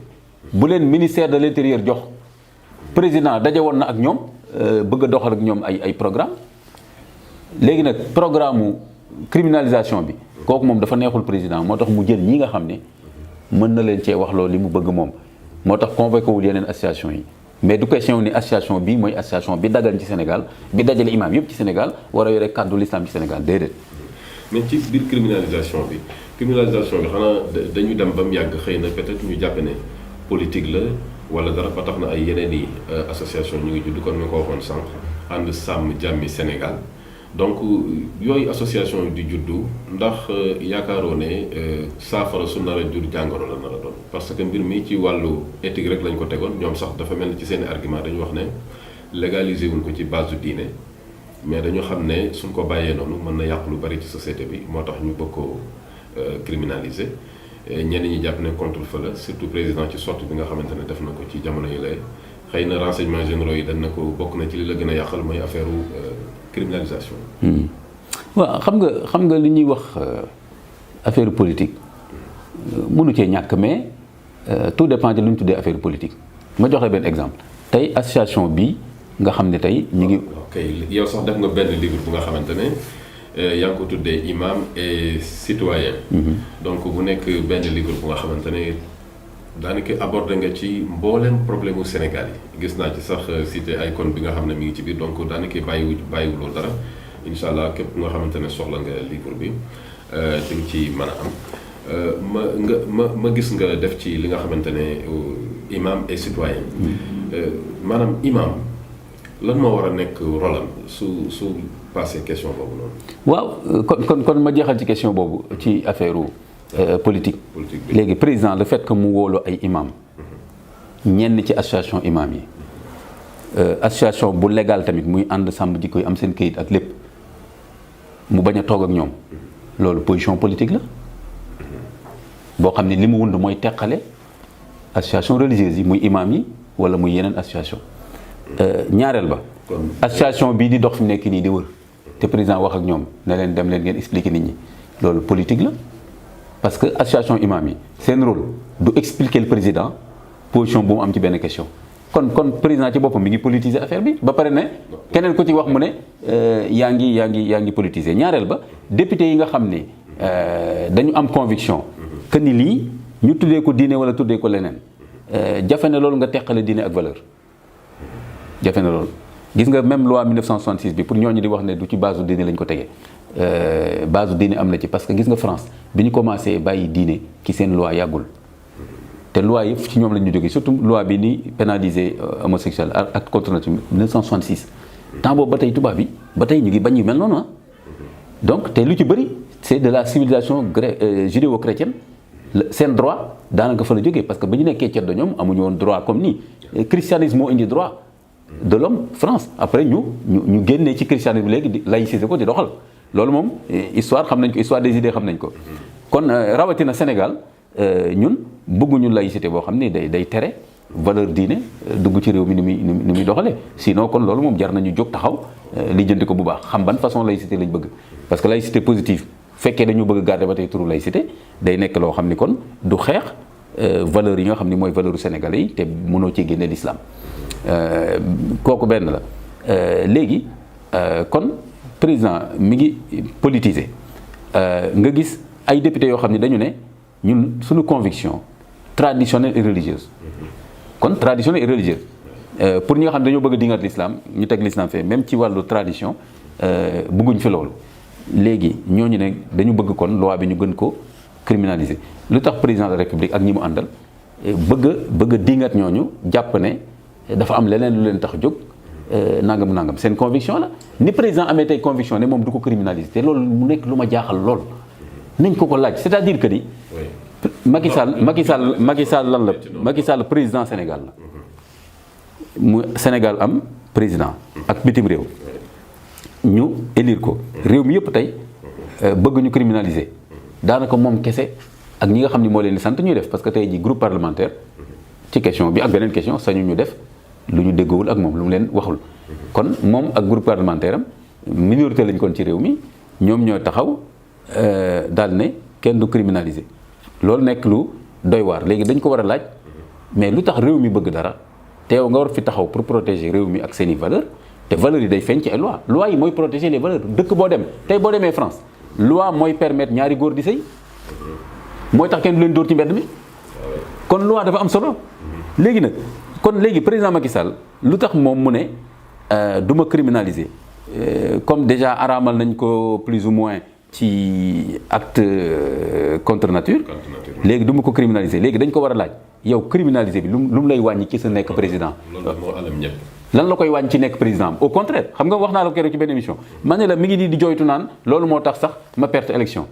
bu leen ministère de l'intérieur jox président daje woon na ak ñoom bëgg a doxal ak ñoom ay programme léegi nag programme criminalisation bi kooku moom dafa neexul président moo tax mu jël ñi nga xam ne mën na leen cee wax loolu li mu bëgg moom moo tax convoqué wul yeneen association yi mais du question ni association bi mooy association bi dagan ci Sénégal bi dajale imam yëpp ci Sénégal war a yore kàddu l'islam ci Sénégal déedéet. mais ci biir criminalisation bi xanaa dañu dem ba mu yàgg xëy na peut-être ñu jàpp ne politique la wala dara ba tax na ay yeneen i association ñu ngi judd kon ni ko waxoon sànq ànd sàmm jàmmi Sénégal donc yooyu association di juddu ndax yaakaaroo ne saafara su nar a jur jàngoro la nar a doon parce que mbir mi ci wàllu éthique rek lañ ko tegoon ñoom sax dafa mel ni ci seeni argument dañu wax ne légaliser wuñ ko ci base du diine mais dañu xam ne suñ ko bàyyee noonu mën na yàq lu bari ci société bi moo tax ñu bëgg ko criminaliser ñenn ñi jàpp ne contre-feu la surtout président ci sortie bi nga xamante ne def na ko ci jamono yi lay xëy na renseignements généraux yi dañ na ko bokk na ci li la gën a yàqal mooy affaire criminalisation. waaw xam nga li ñuy wax affaire politique mënu cee ñàkk mais tout dépend de lu ñu tuddee affaire politique ma jox la benn exemple tey association bi nga xam ne tey ñu ngi. ok yow sax def nga benn livre bu nga xamante ne yaa ngi ko tuddee imam et citoyen. donc bu nekk benn livre bu nga xamante ne daanaka abordé nga ci mboolem problème mu Sénégal yi gis naa ci sax cité icône bi nga xam ne mi ngi ci biir donc daanaka bàyyiwuloo dara incha allah képp nga xamante ne soxla nga livre bi di nga ci mën a am ma gis nga def ci li nga xamante ne imam et citoyen maanaam imam lan moo war a nekk rolam su passé question boobu noonu. waaw kon ma jeexal ci question boobu ci affaire politique léegi président le fait que mu wóolu ay imam ñenn ci association imam yi association bu légal tamit muy ànd sàmm jikko yi am seen këyit ak lépp mu bañ a toog ak ñoom loolu position politique la boo xam ne li mu wund mooy teqale association religieuse yi muy imam yi wala muy yeneen association ñaareel ba association bii di dox fi mu nekk nii di wër te président wax ak ñoom ne leen dem leen ngeen expliquer nit ñi loolu politique la parce que association imam yi seen rôle du expliquer le président position bu mu am ci benn question kon président ci boppam mi ngi politiser affaire bi ba pare ne keneen ko ci wax mu ne yaa ngi politiser ñaareel ba député yi nga xam ne dañu am conviction que ni lii ñu tuddee ko diine wala tuddee ko leneen jafe na loolu nga teqale diine ak valeur jafe na loolu gis nga même loi 1966 bi pour ñooñu di wax ne du ci base du diine lañ ko tegee base du diine am na ci parce que gis nga France bi ñu commencé bàyyi diine ki seen loi yàggul te loi yëpp ci ñoom la ñu jógee surtout loi bi ni pénaliser homosexuel acte contre nature 1966 temps boobu ba tey tubaab bi ba tey ñu ngi bañ yu mel noonu donc te lu ci bëri c'est de la civilisation judéo-chrétienne seen droit daanaka fa la jógee parce que ba ñu nekkee ceddo ñoom amuñu woon droit comme nii christianisme moo indi droit de l'homme France après ñu génnee ci christianisme léegi di laïciser ko di doxal loolu moom histoire xam nañ ko histoire des idées xam nañ ko kon rawatina Sénégal ñun bëgguñu laïcité boo xam ne day tere valeur diine dugg ci réew mi ni muy doxalee sinon kon loolu moom jar nañu jóg taxaw lijjanti ko bu baax xam ban façon laïcité lañ bëgg parce que laïcité positive fekkee dañu bëgg garder ba tey turu laïcité day nekk loo xam ni kon du xeex valeurs yi nga xam ni mooy valeur sénégalais yi te mënoo ci génne l'islam kooku benn la léegi kon président mi ngi politiser nga gis ay députés yoo xam ne dañu ne ñun suñu conviction traditionnelle et religieuse kon traditionnelle et religieuse pour ñi nga xam ne dañoo bëgg a dingat l'islam ñu teg l'islam fee même ci wàllu tradition bëgguñ fi loolu léegi ñooñu ne dañu bëgg kon loi bi ñu gën ko criminaliser lu tax président de la république ak ñi mu àndal bëgg a dingat ñooñu jàpp ne dafa am leneen lu leen tax jóg nangam seen conviction la ni président amee tey conviction ne moom du ko criminaliser te loolu mu nekk lu ma jaaxal lool nañ ko laaj c'est-à-dire que ni Macky Sall lan la Macky Sall président Sénégal la mu Sénégal am président ak bitim réew ñu élire ko réew mi yëpp tey bëgg ñu criminaliser daanaka moom kese ak ñi nga xam ni moo leen di sant ñuy def parce que tey ji groupe parlementaire ci question bi ak beneen question sañu ñu def lu ñu déggoowul ak moom lu mu leen waxul kon moom ak groupe parlementaire am minorité lañ kon ci réew mi ñoom ñoo taxaw daal ne kenn du criminaliser loolu nekk lu doy waar léegi dañ ko war a laaj mais lu tax réew mi bëgg dara teew nga war fi taxaw pour protéger réew mi ak seeni valeur te valeurs yi day feeñ ci ay loi yi mooy protéger les valeurs dëkk boo dem tey boo demee France loi mooy permettre ñaari góor di sëy mooy tax kenn du leen dóor ci mbedd mi kon loi dafa am solo léegi nag kon léegi président Macky Sall lu tax moom mu ne du ma criminaliser comme déjà araamal nañ ko plus ou moins ci acte contre nature léegi du ma ko criminaliser léegi dañ ko war a laaj yow criminaliser bi lu mu lay wàññi ci sa nekk président lan la koy wàññi ci nekk président au contraire xam nga wax naa la ko keroog ci benn émission ma ne la mi ngi di jooytu naan loolu moo tax sax ma perte élection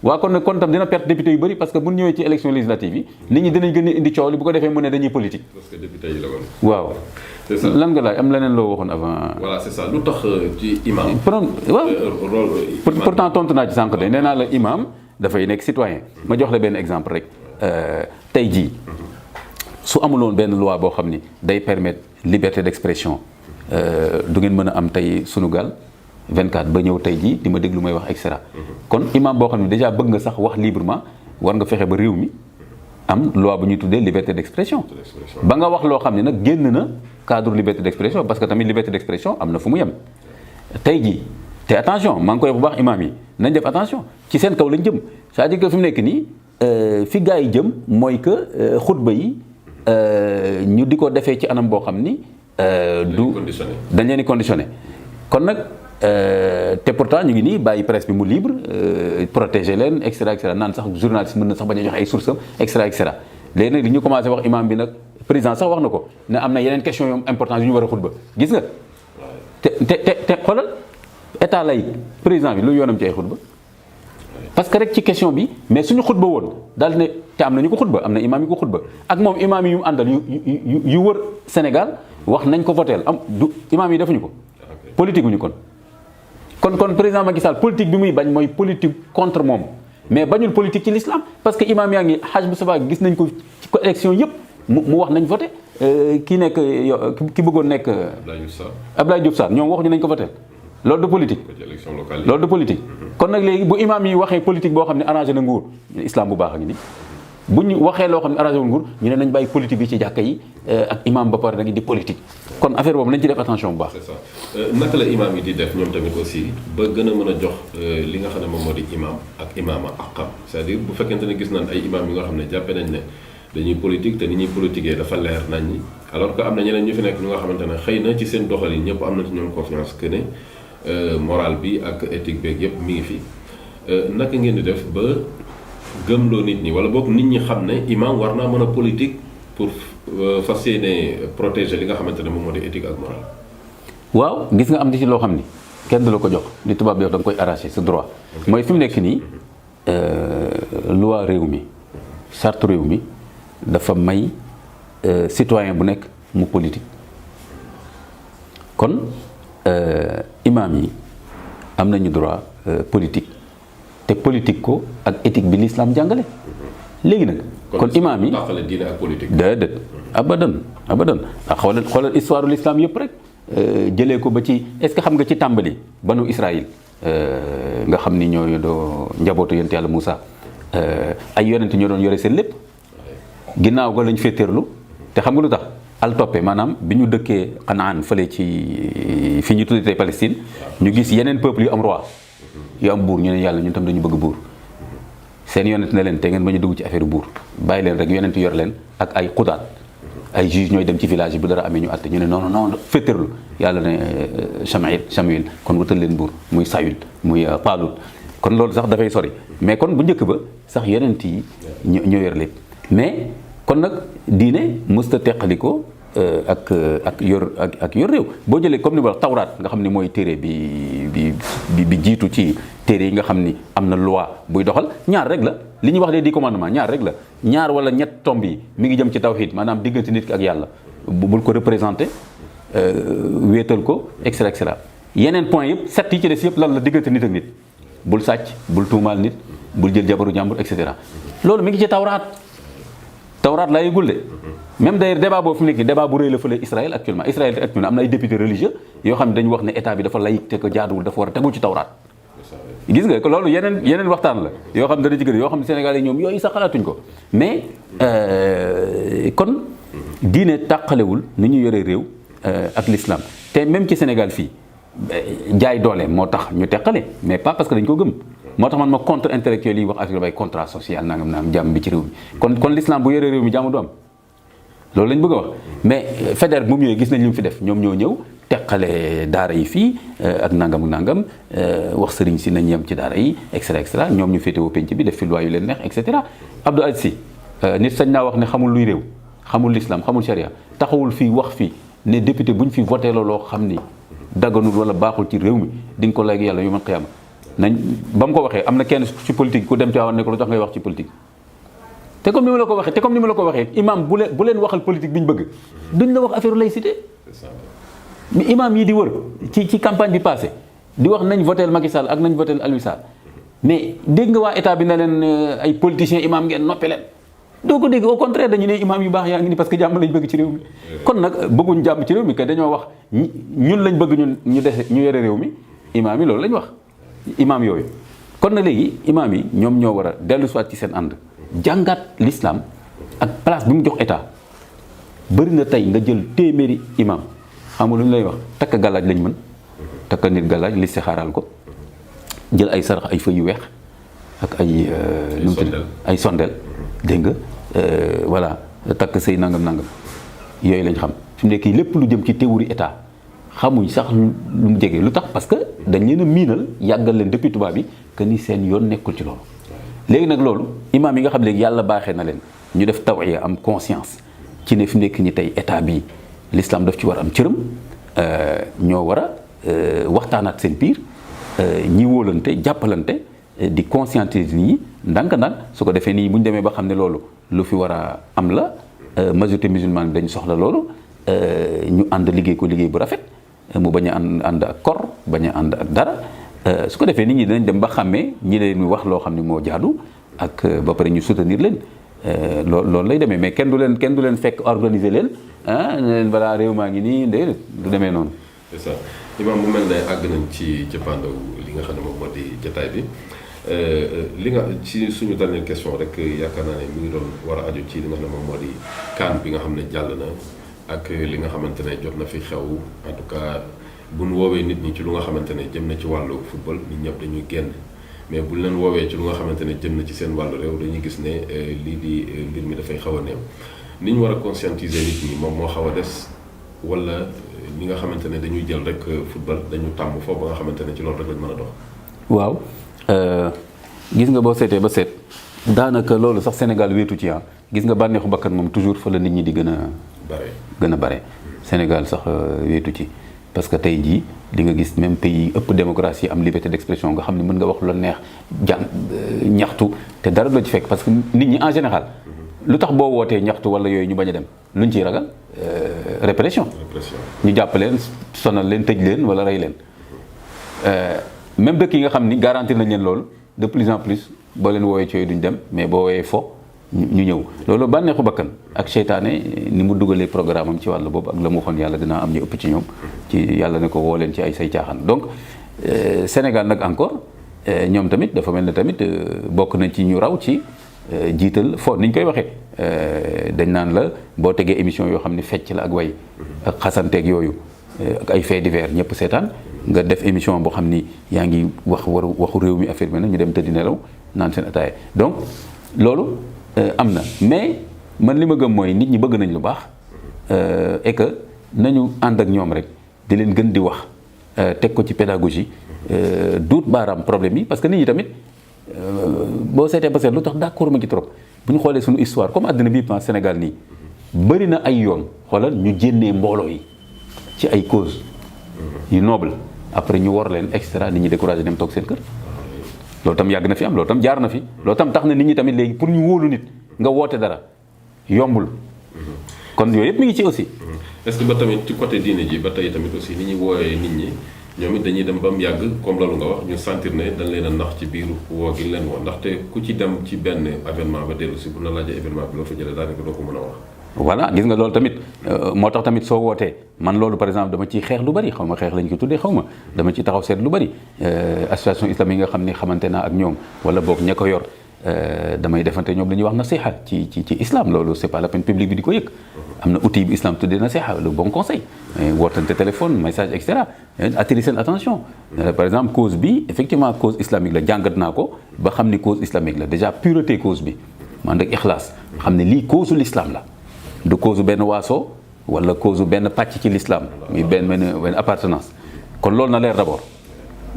waaw kon tam dina perte député yu bëri parce que bu ñëwee ci élection législative yi nit ñi dinañ gën a indi coow li bu ko defee mu ne dañuy politique. parce que député yi la woon. waaw. c'est ça lan nga laaj am leneen loo waxoon avant. voilà c'est ça lu tax ci imam. waaw pourtant tontu naa ci sànq de nee naa la imam dafay nekk citoyen ma jox la benn exemple rek tey jii su amuloon benn loi boo xam ni day permettre liberté d'expression du ngeen mën a am tey Sunugal 24 ba ñëw tey jii di ma déglu may wax et cetera kon imam boo xam ne déjà bëgg nga sax wax librement war nga fexe ba réew mi am loi bu ñuy tuddee liberté d'expression ba nga wax loo xam ne nag génn na cadre liberté d'expression parce que tamit liberté d'expression am na fu mu yem tey jii te attention maa ngi koy wax bu baax imam yi nañ def attention ci seen kaw lañ jëm c'est-à-dire que fi mu nekk nii fi gars yi jëm mooy que xutba yi ñu di ko defee ci anam boo xam ni du dañ leen di conditionné kon nag te pourtant ñu ngi nii bàyyi presse bi mu libre protéger leen et cetera naan sax journaliste mën na sax bañ a joxe ay sources am et cetera léegi nag li ñu commencé wax imam bi nag président sax wax na ko ne am na yeneen question yu importance yu ñu war a xutba gis nga te xoolal état lay président bi lu yoonam ci ay xutba parce que rek ci question bi mais suñu xutba woon daal ne te am na ñu ko xutba am na imam yi ko xutba ak moom imam yi yu mu àndal yu wër Sénégal wax nañ ko voteel am du imam yi defuñu ko politique wuñu kon président Macky Sall politique bi muy bañ mooy politique contre moom mais bañul politique ci l'islam parce que imam yaa ngi Hadj Moustapha gis nañ ko ci élection yëpp mu wax nañ voté ki nekk ki bëggoon nekk Abdoulaye Diouf Sarr ñoom waxuñu nañ ko voté loolu de politique loolu de politique kon nag léegi bu imam yi waxee politique boo xam ne arrangé na nguur islam bu baax a ngi ni bu ñu waxee loo xam ne arrangé wul nguur ñu ne nañ bàyyi politique bi ci jàkka yi ak imam ba pare nag di politique kon affaire boobu nañ ci def attention bu baax. c'est ça naka la imam yi di def ñoom tamit aussi ba gën a mën a jox li nga xam ne moom moo di imam ak imama ak xam c'est-à-dire bu fekkente ne gis nañ ay imam yi nga xam ne jàppe nañ ne dañuy politique te ni ñuy politiquer dafa leer nañ ñi alors que am na ñeneen ñu fi nekk ñu nga xamante ne xëy na ci seen doxalin ñëpp am na ci ñoom confiance que ne morale bi ak éthique beeg yëpp mi ngi fi naka ngeen di def ba gëmloo nit ñi wala boog nit ñi xam ne imam war naa mën a politique pour fas yéene protéger li nga xamante ne moom moo di éthique ak morale. waaw gis nga am di ci loo xam ni kenn du la ko jox li tubaab di wax da nga koy arracher sa droit mooy fi mu nekk nii loi réew mi charte réew mi dafa may citoyen bu nekk mu politique kon imam yi am nañu droit politique te politique ko ak éthique bi l'islam jàngale léegi nag kon imam yi tàqale diine ak politique déedéet abadan ak xoolal histoire l'islam yëpp rek jëlee ko ba ci est-ce que xam nga ci tàmbali banu Israël nga xam ni ñoo doo njabootu yonent yàlla Moussa ay yonent ñoo doon yore seen lépp ginnaaw ga lañ féeteerlu te xam nga lu tax al toppe maanaam bi ñu dëkkee Xanaan fële ci fi ñu tuddee Palestine ñu gis yeneen peuple yu am roi yu am buur ñu ne yàlla ñun tam dañu bëgg buur seen yonent ne leen te ngeen ba ñu dugg ci affaire buur bàyyi leen rek yonent yor leen ak ay xudaat ay juge ñooy dem ci village bi dara amee ñu àtte ñu ne non féeteerlu yàlla ne Samuel kon wutal leen buur muy Sayul muy Taalut kon loolu sax dafay sori mais kon bu njëkk ba sax yonent yi ñoo yor lépp mais kon nag diine mësta teqaliko ak yor réew boo jëlee comme ni ma wax tawraat nga xam ni mooy téere bi jiitu ci téere yi nga xam ni am na loi buy doxal ñaar rek la li ñuy wax des 10 commandements ñaar rek la ñaar wala ñett tomb yi mi ngi jëm ci tawhid maanaam diggante nit ki ak yàlla bul ko représenté wéetal ko et cetera yeneen point yëpp 7 yi ci des yëpp lan la diggante nit ak nit bul sàcc bul tuumaal nit bul jël jabaru jàmbur et cetera loolu mi ngi ci tawraat laa yëgul de même d'ailleurs débat boobu fi mu nekk débat bu rëy la fële Israël actuellement am na ay députés religieux yoo xam ne dañu wax ne état bi dafa laïque te ko jaaduwul dafa war a tegu ci tawraat gis nga loolu yeneen waxtaan la yoo xam ne dana ci gën yoo xam ne Sénégal yi ñoom yooyu sax xalaatuñ ko mais kon diine tàqalewul ni ñu yore réew ak l'islam te même ci Sénégal fii jaay doole moo tax ñu teqale mais pas parce que dañ ko gëm moo tax man ma contre intellectuel yi wax affaire bay contrat social nangam jàmm bi ci réew mi kon l'islam bu yore réew mi jàmm du am loolu lañ bëgg a wax mais Faidherbe bu mu ñëwee gis nañ li mu fi def ñoom ñoo ñëw teqale daara yi fii ak nangam wax sëriñ si nañ yem ci daara yi et cetera ñoom ñu féetewoo penc bi def fi loi yu leen neex et cetera Abdou Aziz Sy nit sañ naa wax ne xamul luy réew xamul l'islam xamul sharia taxawul fii wax fii ne député bu ñu fi voté loo xam ni daganul wala baaxul ci réew mi di nga ko léegi yàlla yu man xiyaama nañ ba mu ko waxee am na kenn ci politique ku dem ci waaw ne ko lu tax ngay wax ci politique te comme ni ma la ko waxee imam bu leen waxal politique bi ñu bëgg duñ la wax affaire laïcité mais imam yi di wër ci campagne bi passé di wax nañ votel Macky Sall ak nañ votel Aliou Sall mais dégg nga waa état bi na leen ay politiciens imam ngeen noppee leen doo ko dégg au contraire dañu ne imam yu baax yaa ngi ni parce que jàmm lañ bëgg ci réew mi kon nag bëgguñ jàmm ci réew mi que dañoo wax ñun lañ bëgg ñu yore réew mi imam yi loolu lañ wax imam yooyu kon na léegi imam yi ñoom ñoo war a dellu soit ci seen ànd jàngat l'islam ak place bi mu jox état bëri na tey nga jël téeméeri imam xam nga lu ñu lay wax takk gàllaaj lañ mën takk nit gàllaaj li xaaral ko jël ay sarax ay feuilles yu weex ak ay sondeel dégg nga voilà takk say nangam yooyu lañ xam fi mu nekk lépp lu jëm ci théorie état xamuñ sax lu mu jege lu tax parce que dañ leen a miinal yàggal leen depuis tubaab bi que ni seen yoon nekkul ci loolu léegi nag loolu imaam yi nga xam léegi yàlla baaxee na leen ñu def tawiya am conscience ci ne fi mu nekk ni tey état bi l'islam daf ci war am cërëm ñoo war a waxtaanaat seen biir ñi wóolante jàppalante di conscientiser nit ñi ndànk-ndànk su ko defee nii bu ñu demee ba xam ne loolu lu fi war a am la majorité musulmane bi dañu soxla loolu ñu ànd liggéey ko liggéey bu rafet mu bañ a ànd ak kor bañ a ànd ak dara su ko defee nit ñi dinañ dem ba xàmmee ñi leen wax loo xam ne moo jaadu ak ba pare ñu soutenir leen loolu lay demee mais kenn du leen fekk organiser leen ne leen balaa réew maa ngi nii déedéet du demee noonu. c'est ça imam bu mel ne àgg nañ ci jëppandaw li nga xam ne moom moo di jotaay bi li nga ci suñu dernière question rek yaakaar naa ne mi ngi doon war a aju ci li nga xam ne moom moo di CAN bi nga xam ne jàll na ak li nga xamante ne jot na fi xew en tout cas bu ñu woowee nit ñi ci lu nga xamante ne jëm na ci wàllu football nit ñëpp dañuy génn mais bu ñu leen woowee ci lu nga xamante ne jëm na ci seen wàllu réew dañuy gis ne lii di mbir mi dafay xaw a néew ni ñu war a conscientiser nit ñi moom moo xaw a des wala ñi nga xamante ne dañuy jël rek football dañu tàmm foofu ba nga xamante ne ci loolu rek lañ mën a dox. waaw gis nga boo seetee ba seet daanaka loolu sax Sénégal wéetu ci gis nga bànneexu bakkan moom toujours fa la nit ñi di gën a bare Sénégal sax wéetu ci parce que tey jii di nga gis même pays ëpp démocratie am liberté d'expression nga xam ne mën nga wax lu la neex ñaxtu te dara du la ci fekk parce que nit ñi en général lu tax boo wootee ñaxtu wala yooyu ñu bañ a dem luñ ciy ragal répression ñu jàpp leen sonal leen tëj leen wala rey leen même dëkk yi nga xam ni garantir nañ leen loolu de plus en plus boo leen woowee ci yooyu duñ dem mais boo woowee fo ñu ñëw loolu bànneexu bakkan ak seytaane ni mu dugalee programme am ci wàll boobu ak la mu waxoon yàlla dinaa am ñu ëpp ci ñoom ci yàlla ne ko woo leen ci ay say caaxaan donc Sénégal nag encore ñoom tamit dafa mel ne tamit bokk nañ ci ñu raw ci jiital fo ni ñu koy waxee dañ naan la boo tegee émission yoo xam ne fecc la ak way ak xasanteeg yooyu ak ay faits divers ñëpp seetaan nga def émission boo xam ni yaa ngi waxu réew mi affaire bi nag ñu dem tëddi nelaw naan seen ataaya donc loolu am na mais man li ma gëm mooy nit ñi bëgg nañ lu baax et que nañu ànd ak ñoom rek di leen gën di wax teg ko ci pédagogie duut baaraam problème yi parce que nit ñi tamit boo seetee ba seet lu tax d'accord ma ci trop bu ñu xoolee suñu histoire comme àddina bi Sénégal nii bëri na ay yoon xoolal ñu jénnee mbooloo yi ci ay cause yu noble après ñu war leen extra nit ñi découragé dem toog seen kër loolu tam yàgg na fi am loolu tam jaar na fi loolu tam tax na nit ñi tamit léegi pour ñu wóolu nit nga woote dara yombul kon yooyu yëpp mi ngi ci aussi. est-ce que ba tamit ci côté diine ji ba tey tamit aussi ni ñuy wooyee nit ñi ñoom it dañuy dem ba mu yàgg comme loolu nga wax ñu sentir ne dañ leen a nax ci biir woo gi leen woo ndaxte ku ci dem ci benn événement ba dellu si bu na laajee événement bi loo fa jëlee daanaka doo ko mën a wax. voilà gis nga loolu tamit moo tax tamit soo wootee man loolu par exemple dama ciy xeex lu bari xaw ma xeex lañ ko tuddee xaw ma dama ciy taxaw seet lu bari association islamique yi nga xam ne xamante naa ak ñoom wala boog ña ko yor damay defante ñoom dañuy wax nasiha ci islam loolu c'est pas la peine publique bi di ko yëg am na outil bi islam tuddee nasiha le bon conseil wootante téléphone message et cetera attirer seen attention par exemple cause bi effectivement cause islamique la jàngat naa ko ba xam ni cause islamique la déjà pureté cause bi man ak ixlaas xam ne lii cause l'islam la du cause benn waaso wala cause benn pàcc ci l'islam muy benn appartenance kon loolu na leer d'abord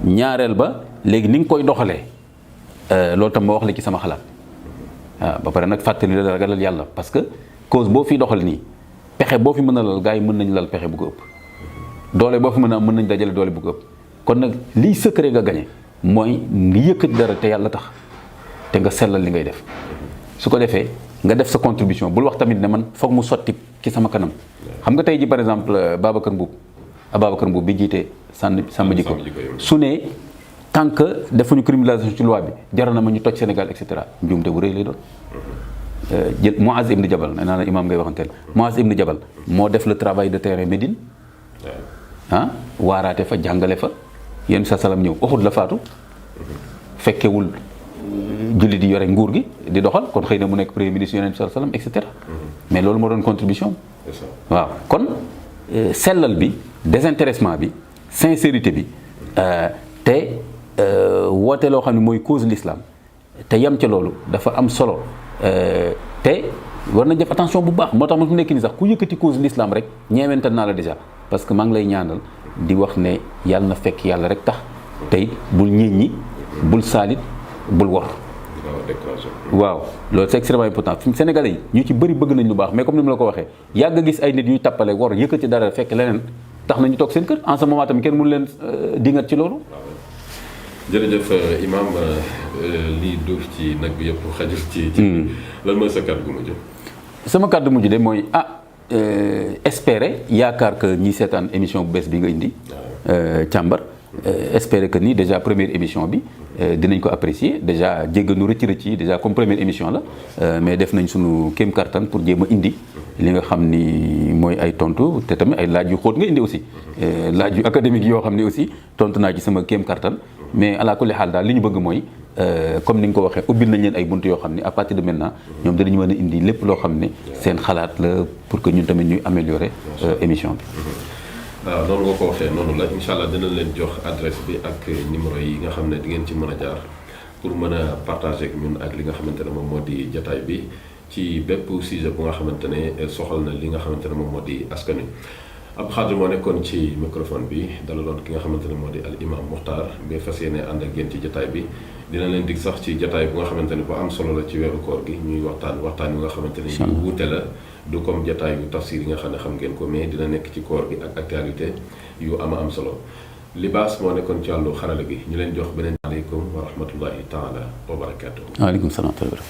ñaareel ba léegi ni nga koy doxalee loolu tam ma wax la ci sama xalaat waaw ba pare nag fàttali la ragalal yàlla parce que cause boo fi doxal nii pexe boo fi mën a lal gars yi mën nañu lal pexe bu ko ëpp doole boo fi mën a am mën nañ dajale doole bu ko ëpp kon nag liy secret nga gañe mooy nga yëkkati dara te yàlla tax te nga sellal li ngay def su ko defee nga def sa contribution bul wax tamit ne man foog mu sotti ci sama kanam xam nga tey ji par exemple Ababacar Mbuub bi jiite Sàmm Jikko su ne tant que defuñu criminalisation ci loi bi jaral na ma ñu toj Sénégal et cetera njuumte bu rëy lay doon jël Muaz ibn Jabal nee naa la imaam ngay waxanteel Muaz ibn Jabal moo def le travail de terrain Médine waaraate fa jàngale fa yéen sa salam ñëw Uhud la faatu fekkewul julli di yore nguur gi di doxal kon xëy na mu nekk premier ministre yonent bi sallallahu alayhi wasallam et cetera mais loolu moo doon contribution waaw kon sellal bi désintéressement bi sincérité bi te woote loo xam ne mooy cause l'islam te yam ca loolu dafa am solo te war nañ def attention bu baax moo tax ma fi nekk nii sax ku yëkkati cause l'islam rek ñeewental naa la déjà parce que maa ngi lay ñaanal di wax ne yàlla na fekk yàlla rek tax tey bul ñi bul saalit bul wor waaw loolu c'est extrêmement important fi Sénégalais yi ñu ci bëri bëgg nañ lu baax mais comme ni mu la ko waxee yàgg a gis ay nit yuy tappale wor yëkkati dara fekk leneen tax nañu toog seen kër en ce moment tamit kenn mënu leen dingat ci loolu. jërëjëf Imam lii duuf ci nag bi yëpp xajul ci lan mooy sa kàddu gu mujj. sama kàddu mujj de mooy espérer yaakaar que ñi seetaan émission bu bees bi nga indi. càmbar espérer que ni déjà première émission bi dinañ ko apprécier déjà jégganu rëcc yi déjà comme première émission la mais def nañ sunu kéem kartan pour jéem a indi li nga xam ni mooy ay tontu te tamit ay laaj yu xóot nga indi aussi laaj yu académique yoo xam ni aussi tontu naa ci sama kéem kartan mais ala kulli xaal daal li ñu bëgg mooy comme ni nga ko waxee ubbil nañ leen ay bunt yoo xam ni à partir de maintenant ñoom danañu mën a indi lépp loo xam ne seen xalaat la pour que ñun tamit ñuy améliorer émission bi. waaw noonu nga ko waxee noonu la incha allah dina leen jox adresse bi ak numéro yi nga xam ne di ngeen ci mën a jaar pour mën a partager ak ñun ak li nga xamante ne moom moo di jataay bi ci bépp sujet bu nga xamante ne soxal na li nga xamante ne moom moo di askan wi. Abdou Khadre moo nekkoon ci microphone bi dalaloon ki nga xamante ne moo di al imam Muxtaar bi fas yéene ànd ak yéen ci jataay bi dina leen dig sax ci jataay bu nga xamante ne bu am solo la ci weeru koor gi ñuy waxtaan yu nga xamante ne yu wuute la du comme jataayu tafsir yi nga xam ne xam ngeen ko mais dina nekk ci koor gi ak actualité yu am solo Libaas moo nekkoon ci wàllu xarala gi ñu leen jox beneen aleykum wa rahmatullahi taala wa barakaatu. waaleykum salaam wa rahmatulah.